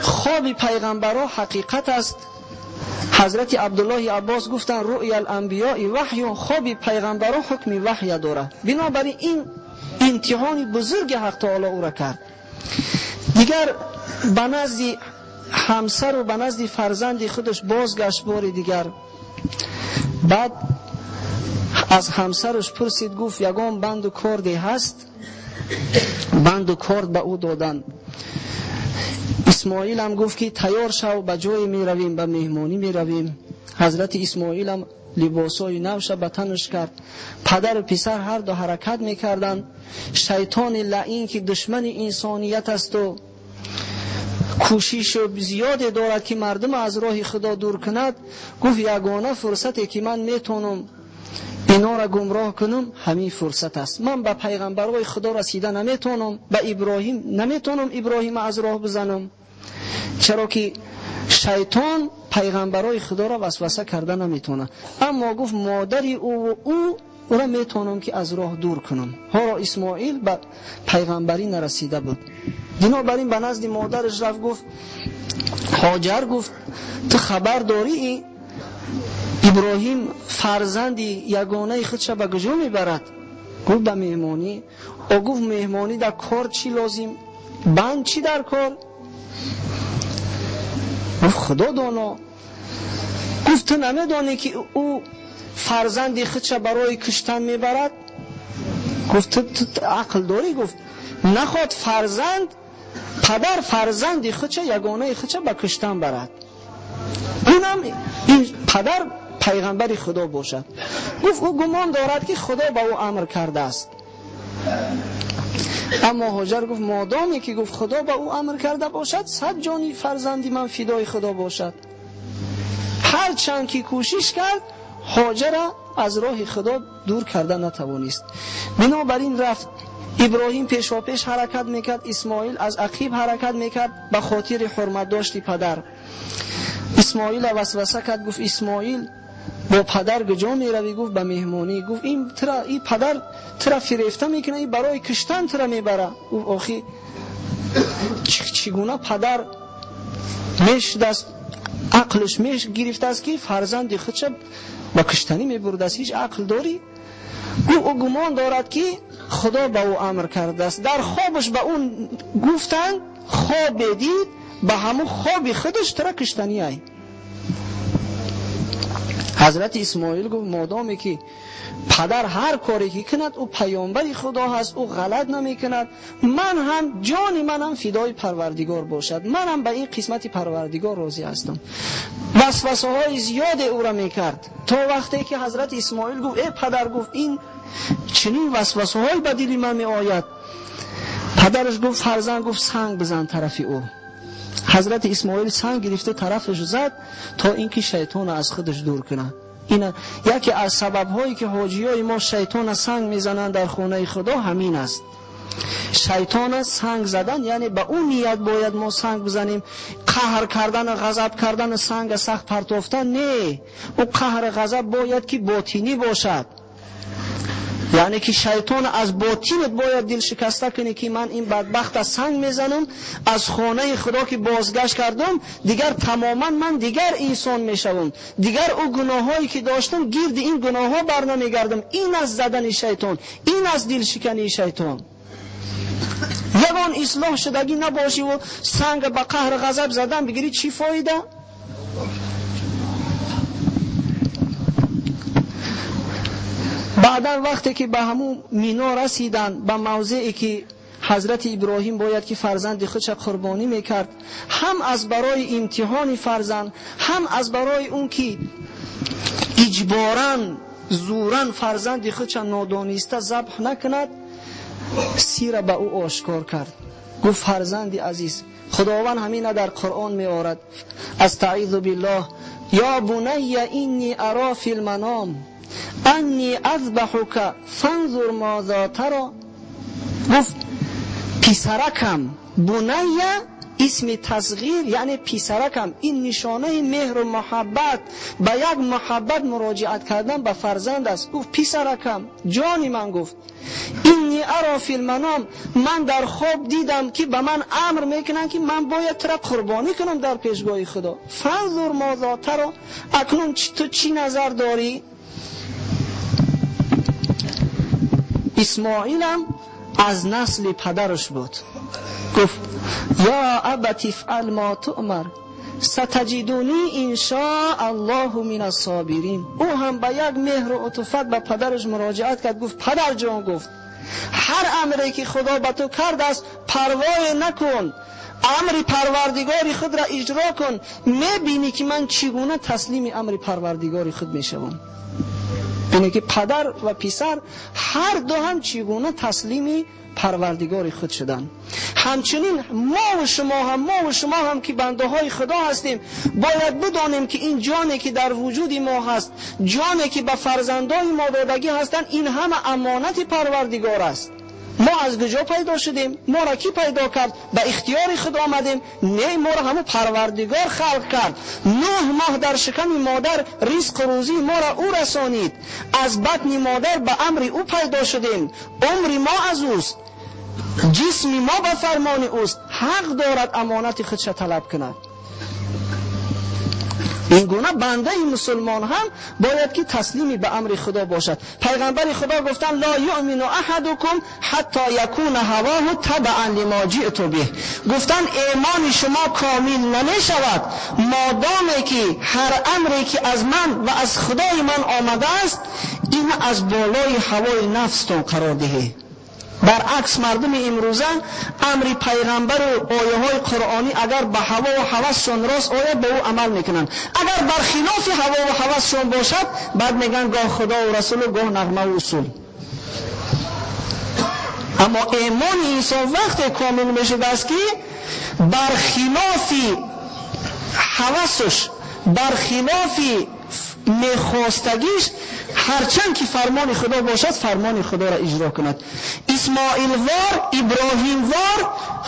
Speaker 1: خواب پیغمبرها حقیقت است. حضرت عبدالله عباس گفتند رؤیا الانبیاء وحی، خواب پیغمبرها حکم وحی دارد. بنابراین این امتحان بزرگ حق تعالی او را کرد. دیگر به نزد همسر و به نزد فرزند خودش بازگشت بار دیگر. بعد از همسرش پرسید، گفت یگان بند و کردی هست؟ بند و کرد به او دادن. اسماعیل هم گفت که تیار شو، به جای می رویم، به مهمانی می رویم. حضرت اسماعیل هم لباسای نوش به تنش کرد. پدر و پسر هر دو حرکت می کردند. شیطان لعین که دشمن انسانیت است و کوشش زیاد دارد که مردم از راه خدا دور کند، گفت یگانه فرصتی که من میتونم اینا را گمراه کنم همین فرصت است. من به پیغمبرای خدا رسیده نمیتونم، به ابراهیم نمیتونم ابراهیم از راه بزنم، چرا که شیطان پیغمبرای خدا را وسوسه کرده نمیتونه. اما گفت مادری او و او را میتونم که از راه دور کنم. حالا اسماعیل به پیغمبری نرسیده بود. بنابراین به نزد مادرش رفت، گفت هاجر، گفت تو خبر داری ابراهیم فرزند یگانه خودش به کجا میبرد؟ گفت به مهمانی. او گفت مهمانی در کار چی لازم؟ بند چی در کار؟ گفت خدا دانا. گفت تو نمیدانی که او فرزند خودش برای کشتن میبرد؟ گفت تو عقل داری؟ گفت نخواد فرزند، پدر فرزند خودش یگانه خودش به کشتن برد، اینم این پدر پیغمبر خدا باشد. گفت او گمان دارد که خدا به او امر کرده است. اما هاجر گفت مادامی که گفت خدا به او امر کرده باشد، 100 جانی فرزندی من فدای خدا باشد. هر چند که کوشش کرد هاجر از راه خدا دور کرده نتوانست. بنابراین رفت. ابراهیم پیشاپیش حرکت میکرد، اسماعیل از عقیب حرکت میکرد به خاطر حرمت داشتی پدر. اسماعیل وسوسه کرد، گفت اسماعیل با پدر کجا میروی؟ گفت به مهمانی. گفت این ترا، این پدر ترا فریفته میکنه، این برای کشتن ترا میبره. گفت آخی چگونه پدر میش دست عقلش میش گرفته است که فرزند خودش با کشتنی میبرده است، هیچ عقل داری؟ گفت او گمان دارد که خدا به او امر کرده است. در خوابش به اون گفتند، خواب دید، به همون خواب خودش ترا کشتنی ای. حضرت اسماعیل گفت مادامی که پدر هر کاری که کند او پیامبر خدا هست، او غلط نمی کند، من هم جان من هم فدای پروردگار باشد، من هم به این قسمت پروردگار راضی هستم. وسوسه های زیاد او را میکرد تا وقتی که حضرت اسماعیل گفت ای پدر، گفت این چنین وسوسه های به دل من می آید. پدرش گفت فرزند، گفت سنگ بزن طرف او. حضرت اسماعیل سنگ گرفته طرفش زد تا اینکه شیطان از خودش دور کنه. این یکی از سبب هایی که حاجیای ما شیطان سنگ میزنند در خانه خدا همین است. Шайтон санг задан, яъне ба ӯ ният бояд мо санг бизанем. Қаҳр кардан, ғазаб кардан, санг сахт партофтан не. Ӯ қаҳр ғазаб бояд ки ботинӣ бошад. Яъне ки шайтон аз ботинат бояд дил шикаста кунӣ ки ман ин бадбахт аз санг мезанам, аз хонаи Худо ки бозгашт кардам, дигар тамоман ман дигар инсон мешавам. Дигар ӯ гуноҳҳое ки доштам, гирди ин гуноҳҳо барнамегардам. Ин аз задани шайтон, ин аз дилшикании шайтон. Ягон ислоҳ шудагӣ набошӣ ва санг ба қаҳр ғазаб задан бигирӣ, чӣ фоида? Баъдан вақте ки ба ҳамун Мино расиданд, ба мавзее ки ҳазрати Иброҳим бояд ки фарзанди худша қурбонӣ мекард, ҳам аз барои имтиҳони фарзанд, ҳам аз барои он ки иҷборан, зуран фарзанди худша нодониста забҳ накунад, сира ба ӯ ошкор кард. Гуфт фарзанди азиз, Худованд ҳамина дар Қуръон меорад. Астаизу биллоҳ, ё бунайя инни ара фил маном анни азбаҳука фанзур моза тара. Гуфт писаракам, бунайя исми тасғир, яъне писаракам, ин нишонаи меҳру муҳаббат, ба як муҳаббат муроҷиат кардан ба фарзанд аст. Гуфт писаракам, ҷони ман, гуфт инни ара фил маном, ман дар хоб дидам ки ба ман амр мекунанд ки ман бояд тура қурбонӣ кунам дар пешгоҳи Худо. Фанзур моза тара, акнун ту чӣ назар дорӣ? Исмоилам аз насли падараш буд. Гуфт ё абати ифъал ма туъмар сатаҷидуни иншааллоҳу минас-собирин. Ӯ ҳам ба як меҳру утуфат ба падараш муроҷиат кард. Гуфт падарҷон, гуфт ҳар амре ки Худо ба ту кардааст парвое накун, амри парвардигори худро иҷро кун, мебинӣ ки ман чӣ гуна таслими амри парвардигори худ мешавам. Яъне ки падар ва писар ҳар ду ҳам чӣ гуна таслими парвардигори худ шуданд. Ҳамчунин мо ва шумо ҳам ки бандаҳои Худо ҳастем, бояд бидонем ки ин ҷоне ки дар вуҷуди мо ҳаст, ҷоне ки ба фарзандони мо додагӣ ҳастанд, ин ҳама амонати парвардигор аст. Мо аз куҷо пайдо шудем? Моро кӣ пайдо кард? Ба ихтиёри худ омадем? Не, моро ҳамун парвардигор халқ кард. 9 моҳ дар шиками модар ризқу рӯзии моро ӯ расонид. Аз батни модар ба амри ӯ пайдо шудем. Умри мо аз ӯст, ҷисми мо ба фармони ӯст. Ҳақ дорад амонати худша талаб кунад. Ин гуна бандаи мусулмон ҳам бояд ки таслими ба амри Худо бошад. Пайғамбари Худо гуфтанд ла юъмину аҳадукум ҳатто якуна ҳавоҳу табаан лимо ҷиъту биҳ. Гуфтанд имони шумо комил намешавад модоме ки ҳар амре ки аз ман ва аз Худои ман омадааст ин аз болои ҳавои нафстон қарор диҳед. Баръакс мардуми имрӯза амри пайғамбару ояҳои қуръонӣ агар ба ҳаво ва ҳавасшон рост ояд ба ӯ амал мекунанд, агар бар хилофи ҳаво ва ҳавасшон бошад баъд мегӯянд гоҳ Худо ва расулу гоҳ нағма ва усул. Аммо имони инсон вақте комил мешудааст ки бар хилофи ҳавасаш, бар хилофи мехостагиш ҳарчанд ки фармони Худо бошад фармони Худоро иҷро кунад. Исмоилвор, Иброҳимвор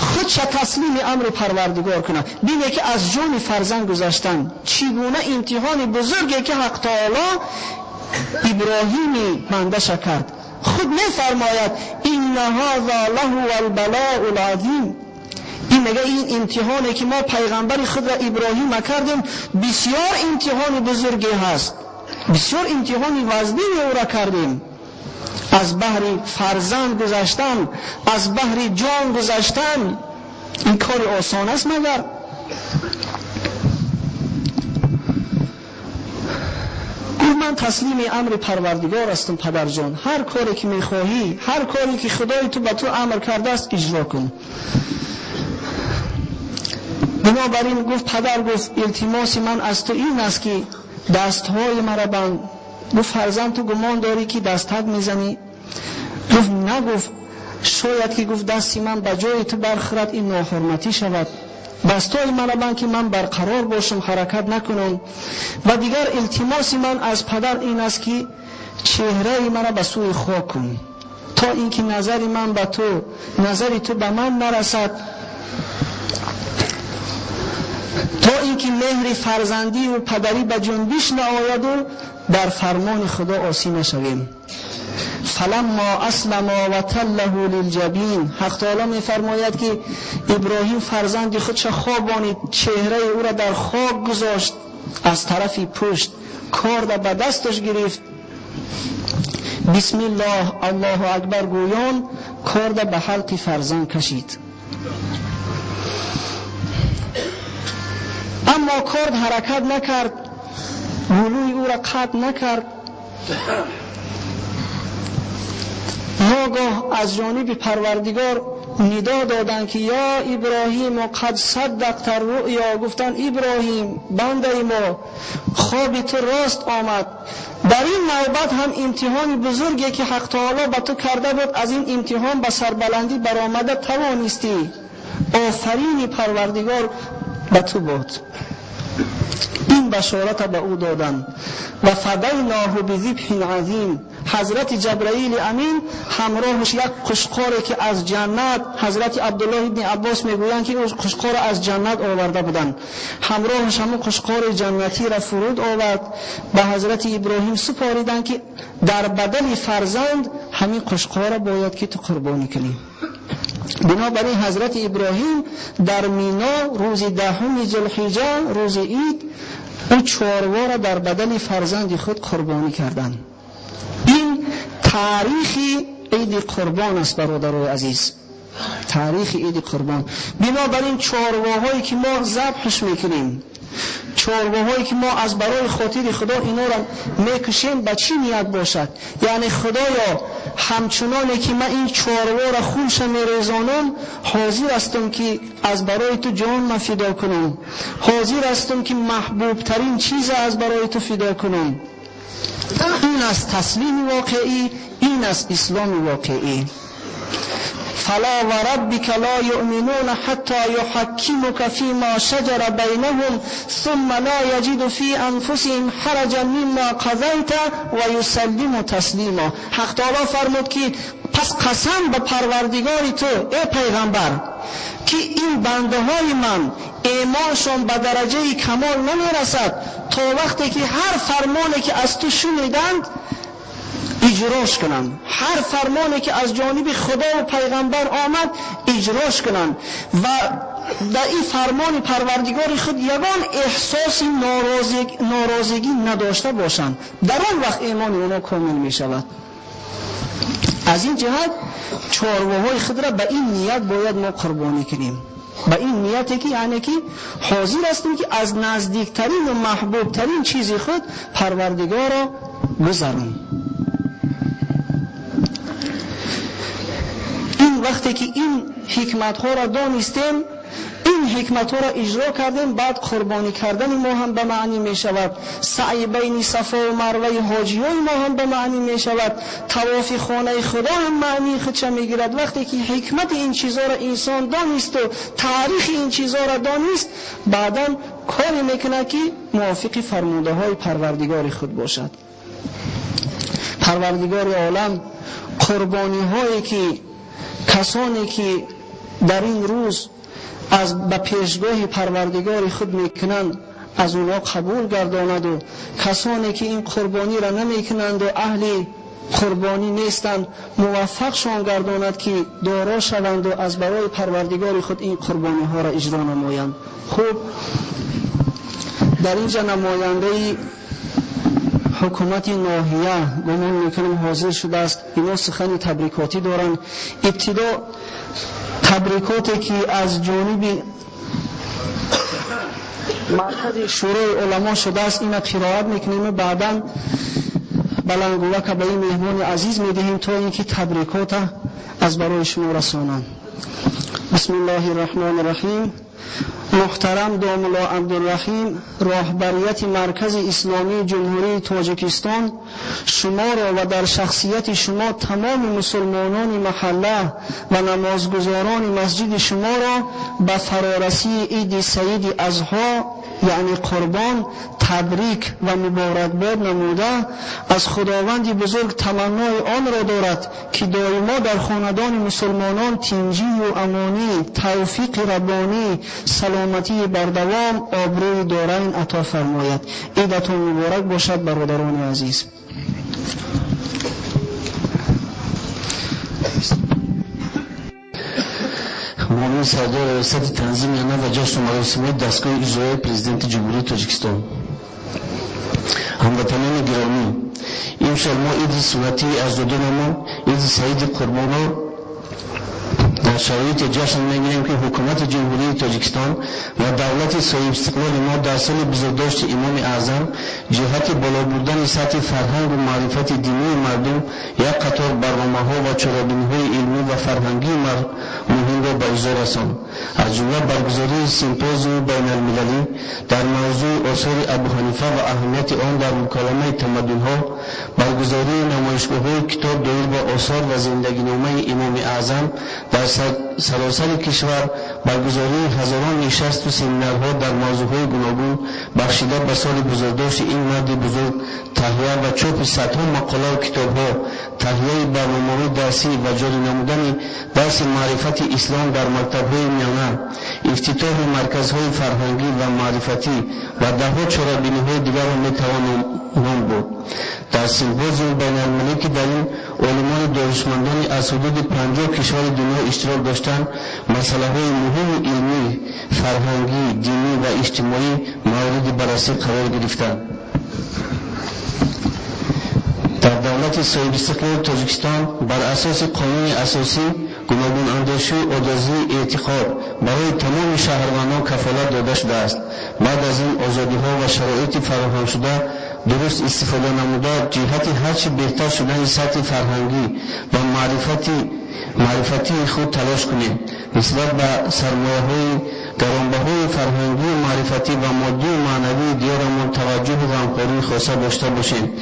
Speaker 1: худша таслими амри Парвардигор кунад. Бине ки аз ҷони фарзанд гузаштан чӣ гуна имтиҳони бузурге ки Ҳақ Таоло Иброҳими бандаша кард. Худ мефармояд инна ҳаза лаҳува албалоу алазим. Ин мега ин имтиҳоне ки мо пайғамбари худро Иброҳима кардем бисёр имтиҳони бузурге ҳаст, бисёр имтиҳони вазнине ӯро кардем. Аз баҳри фарзанд гузаштан, аз баҳри ҷон гузаштан ин кори осон аст магар? Гуфт ман таслими амри Парвардигор ҳастам падарҷон, ҳар коре ки мехоҳӣ, ҳар коре ки Худои ту ба ту амр кардааст иҷро кун. Бинобар ин гуфт падар, гуфт илтимоси ман аз ту ин аст ки дастҳои маро банд. Гуфт фарзанд ту гумон дорӣ ки дастак мезанӣ? Гуфт на, гуфт шояд ки гуфт дасти ман ба ҷои ту бархӯрад ин ноҳурматӣ шавад. Дастҳои маро банд ки ман барқарор бошам, ҳаракат накунам. Ва дигар илтимоси ман аз падар ин аст ки чеҳраи маро ба сӯи хок кун. То инки назари ман ба ту, назари ту ба ман нарасад, то инки меҳри фарзандӣ ва падарӣ ба ҷунбиш наояд ва дар фармони Худо осӣ нашавем. فلما اسلما و تله للجبین. حق تعالی میفرماید که ابراهیم فرزند خودش خوابانید، چهره او را در خاک گذاشت، از طرف پشت کارد به دستش گرفت، بسم الله الله اکبر گویان کارد به حلق فرزند کشید. اما کارد حرکت نکرد، گلوی او را قطع نکرد. ناگاه از جانب پروردگار ندا دادند که یا ابراهیم قد صدقت الرؤیا. گفتند ابراهیم بنده ما، خواب تو راست آمد. در این نوبت هم امتحان بزرگی که حق تعالی به تو کرده بود، از این امتحان به سربلندی برآمده توانستی. آفرین پروردگار به تو بود. این بشارت به او دادند. و فدیناه بذبح عظیم. حضرت جبرائیل امین همراهش یک قشقاری که از جنت، حضرت عبدالله ابن عباس میگویند که او قشقار از جنت آورده بودند، همراهش همون قشقار جنتی را فرود آورد، به حضرت ابراهیم سپاریدند که در بدل فرزند همین قشقار را باید که تو قربانی کنی. بنابراین حضرت ابراهیم در مینا روز 10 ذوالحجه، روز عید، او چاروا را در بدل فرزند خود قربانی کردند. این تاریخ عید قربان است برادرای عزیز، تاریخ عید قربان. بنابراین چارواهایی که ما ذبحش میکنیم، چارواهایی که ما از برای خاطر خدا اینا را میکشیم، به چی نیت باشد؟ یعنی خدایا همچنانه که من این چاروا را خونش میریزانم، حاضر هستم که از برای تو جان من فدا کنم، حاضر هستم که محبوب ترین چیز از برای تو فدا کنم. این است تسلیم واقعی، این است اسلام واقعی. فلا وربك لا يؤمنون حتى يحكمك فيما شجر بينهم ثم لا يجد في انفسهم حرجا مما قضيت ويسلموا تسلیما. حق تعالی فرمود که پس قسم به پروردگار تو ای پیغمبر که این بنده های من ایمانشان به درجه کمال نمیرسد تا وقتی که هر فرمانی که از تو شنیدند اجراش کنند، هر فرمانی که از جانب خدا و پیغمبر آمد اجراش کنند و در این فرمان پروردگار خود یگان احساس ناراضگی نداشته باشند. در آن وقت ایمان اونا کامل می شود. از این جهت چارواهای خود را به این نیت باید ما قربانی کنیم، به این نیتی که یعنی که حاضر هستیم که از نزدیکترین و محبوبترین چیز خود پروردگار را گذرانیم. این وقتی که این حکمت ها را دانستیم، این حکمت ها را اجرا کردیم، بعد قربانی کردن ما هم به معنی می شود، سعی بین صفا و مروه حاجی های ما هم به معنی می شود، طواف خانه خدا هم معنی خودش می گیرد. وقتی که حکمت این چیزها را انسان دانست و تاریخ این چیزها را دانست، بعدا کاری میکنه که موافق فرموده های پروردگار خود باشد. پروردگار عالم قربانی هایی که کسانی که در این روز از به پیشگاه پروردگار خود میکنند از اونها قبول گرداند و کسانی که این قربانی را نمیکنند و اهل قربانی نیستند موفقشان گرداند که دارا شوند و از برای پروردگار خود این قربانی ها را اجرا نمایند. خوب، در اینجا نماینده حکومت ناحیه گمان میکنم حاضر شده است. اینا سخن تبریکاتی دارند. ابتدا تبریکاتی که از جانب مرکز شورای علما شده است اینا قرائت میکنیم و بعدا بلنگوک به این مهمان عزیز میدهیم تا اینکه تبریکات از برای شما رسانند. بسم الله الرحمن الرحیم. محترم داملا عبدالرحیم، راهبریت مرکز اسلامی جمهوری تاجیکستان شما را و در شخصیت شما تمام مسلمانان محله و نمازگزاران مسجد شما را به فرارسی عید سعید اضحی یعنی قربان تبریک و مبارکباد نموده از خداوند بزرگ تمنای آن را دارد که دائما در خاندان مسلمانان تینجی و امانی، توفیق ربانی، سلامتی بردوام، آبروی دارین عطا فرماید. عیدتون مبارک باشد برادران عزیز.
Speaker 2: معاون سردار ریاست تنظیم یانه و جشن و مراسم‌های دستگاه اجرایی پرزیدنت جمهوری تاجیکستان. هموطنان گرامی، امسال ما عید سنتی اجدادانمان، عید سعید قربان در شرایط جشن میگیریم که حکومت جمهوری تاجیکستان و دولت صاحب استقلال ما در سال بزرگداشت امام اعظم جهت بالا بردن سطح فرهنگ و معرفت دینی مردم یک قطار برنامه‌ها و چاره‌بینی‌های علمی و فرهنگی مهم را به اجرا رساند. از جمله برگزاری سیمپوزیوم بین المللی در موضوع آثار ابوحنیفه و اهمیت آن در مکالمه تمدن‌ها، برگزاری نمایشگاه‌های کتاب دایر به آثار و زندگینامه امام اعظم در سراسر کشور، برگزاری هزاران نشست و سمینارها در موضوعهای گوناگون بخشیده به سال بزرگداشت این مرد بزرگ، تهیه و چاپ صدها مقاله و کتابها، تهیه برنامه‌های درسی و جاری نمودن درس معرفت اسلام در مکتب‌های میانه، افتتاح مرکزهای فرهنگی و معرفتی و دهها چاره‌بینی‌های دیگر را میتوان نام برد. در سیمپوزیوم بین المللی که در این علمان دانشمندان از حدود 50 کشور دنیا اشتراک داشتند، مسئله‌های مهم علمی، فرهنگی، دینی و اجتماعی مورد بررسی قرار گرفتند. در دولت صاحب استقلال تاجیکستان بر اساس قانون اساسی گوناگون اندیشی و آزادی اعتقاد برای تمام شهروندان کفالت داده شده است. بعد از این آزادی‌ها و شرایط فراهم شده درست استفاده نموده جهت هرچه بهتر شدن سطح فرهنگی و معرفتی خود تلاش کنیم. نسبت به سرمایه‌های گرانبهای فرهنگی و معرفتی و مادی و معنوی دیارمان توجه و غمخواری خاصه داشته باشیم.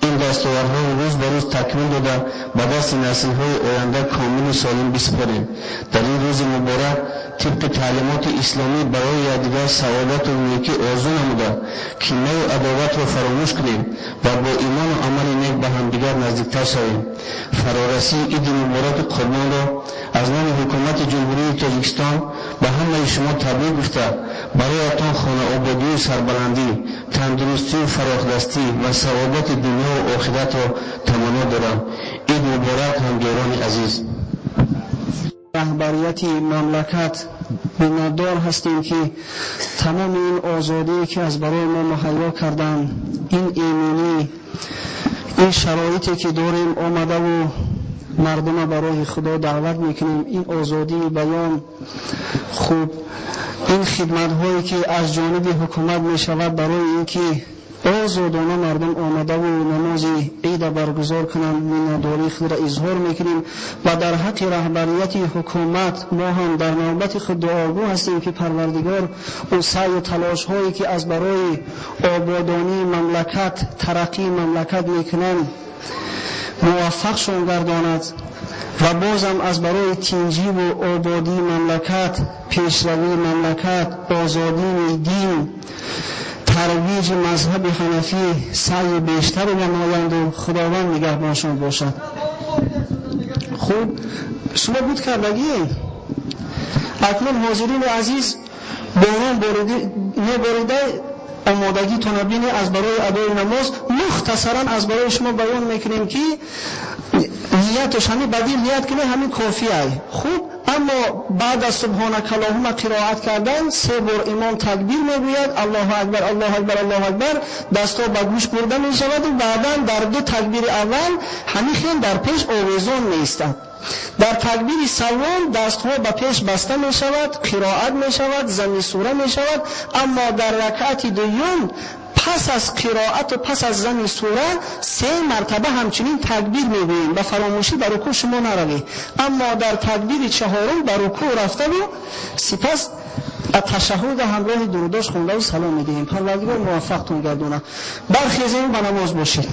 Speaker 2: این دستاوردها روز به روز تکمیل داده به دست نسل‌های آینده کامل و سالم بسپاریم. در این روز مبارک طبق تعلیمات اسلامی برای یکدیگر سعادت و نیکی آرزو نموده کینه و عداوت را فراموش کنیم و با ایمان و عمل نیک به همدیگر نزدیکتر شویم. فرارسی عید مبارک قربان را از نام حکومت جمهوری تاجیکستان به همه شما تبریک گفته برایتان خانه آبادی و سربلندی، تندرستی و فراخدستی و سعادت دنیا و آخرت را تمنا دارم. عید مبارک همگران عزیز.
Speaker 1: رهبریت مملکت منتدار هستیم که تمام این آزادی که از برای ما مهیا کردن، این ایمنی، این شرایطی که داریم آمده و مردم برای خدا دعوت میکنیم، این آزادی بیان، خوب این خدمت هایی که از جانب حکومت میشود برای اینکه آزادانه مردم آمده و نماز عید برگزار کنند، منتداری خود را اظهار میکنیم و در حق رهبریت حکومت ما هم در نوبت خود دعاگو هستیم که پروردگار او سعی و تلاش هایی که از برای آبادانی مملکت، ترقی مملکت میکنند موفقشون گرداند و بازم از برای تینجی و آبادی مملکت، پیشروی مملکت، آزادی دین، ترویج مذهب حنفی سعی بیشتر نمایند و خداوند نگهبانشان باشد. خوب شما بود کردگی اکنون حاضرین عزیز باران نباریده آمادگی تون از برای ادای نماز مختصرا از برای شما بیان میکنیم که نیتش همین بدیل نیت کنه همین کافیه. خوب اما بعد از سبحانک اللهم قرائت کردن 3 بار امام تکبیر میگوید، الله اکبر الله اکبر الله اکبر، دستا به گوش برده می شود و بعدا در 2 تکبیر اول همین خیلی در پیش آویزان می ایستد. در تکبیر سوم دستها به پیش بسته می شود، قرائت می شود، زمین سوره می شود. اما در رکعت دوم پس از قرائت و پس از زمین سوره 3 مرتبه همچنین تکبیر میگوییم، به فراموشی به رکوع شما نروید. اما در تکبیر چهارم به رکوع رفته و سپس تشهد همراه دروداش خونده و سلام میدهیم. پروردگار موفقتون گردونه. برخیزیم به نماز باشید.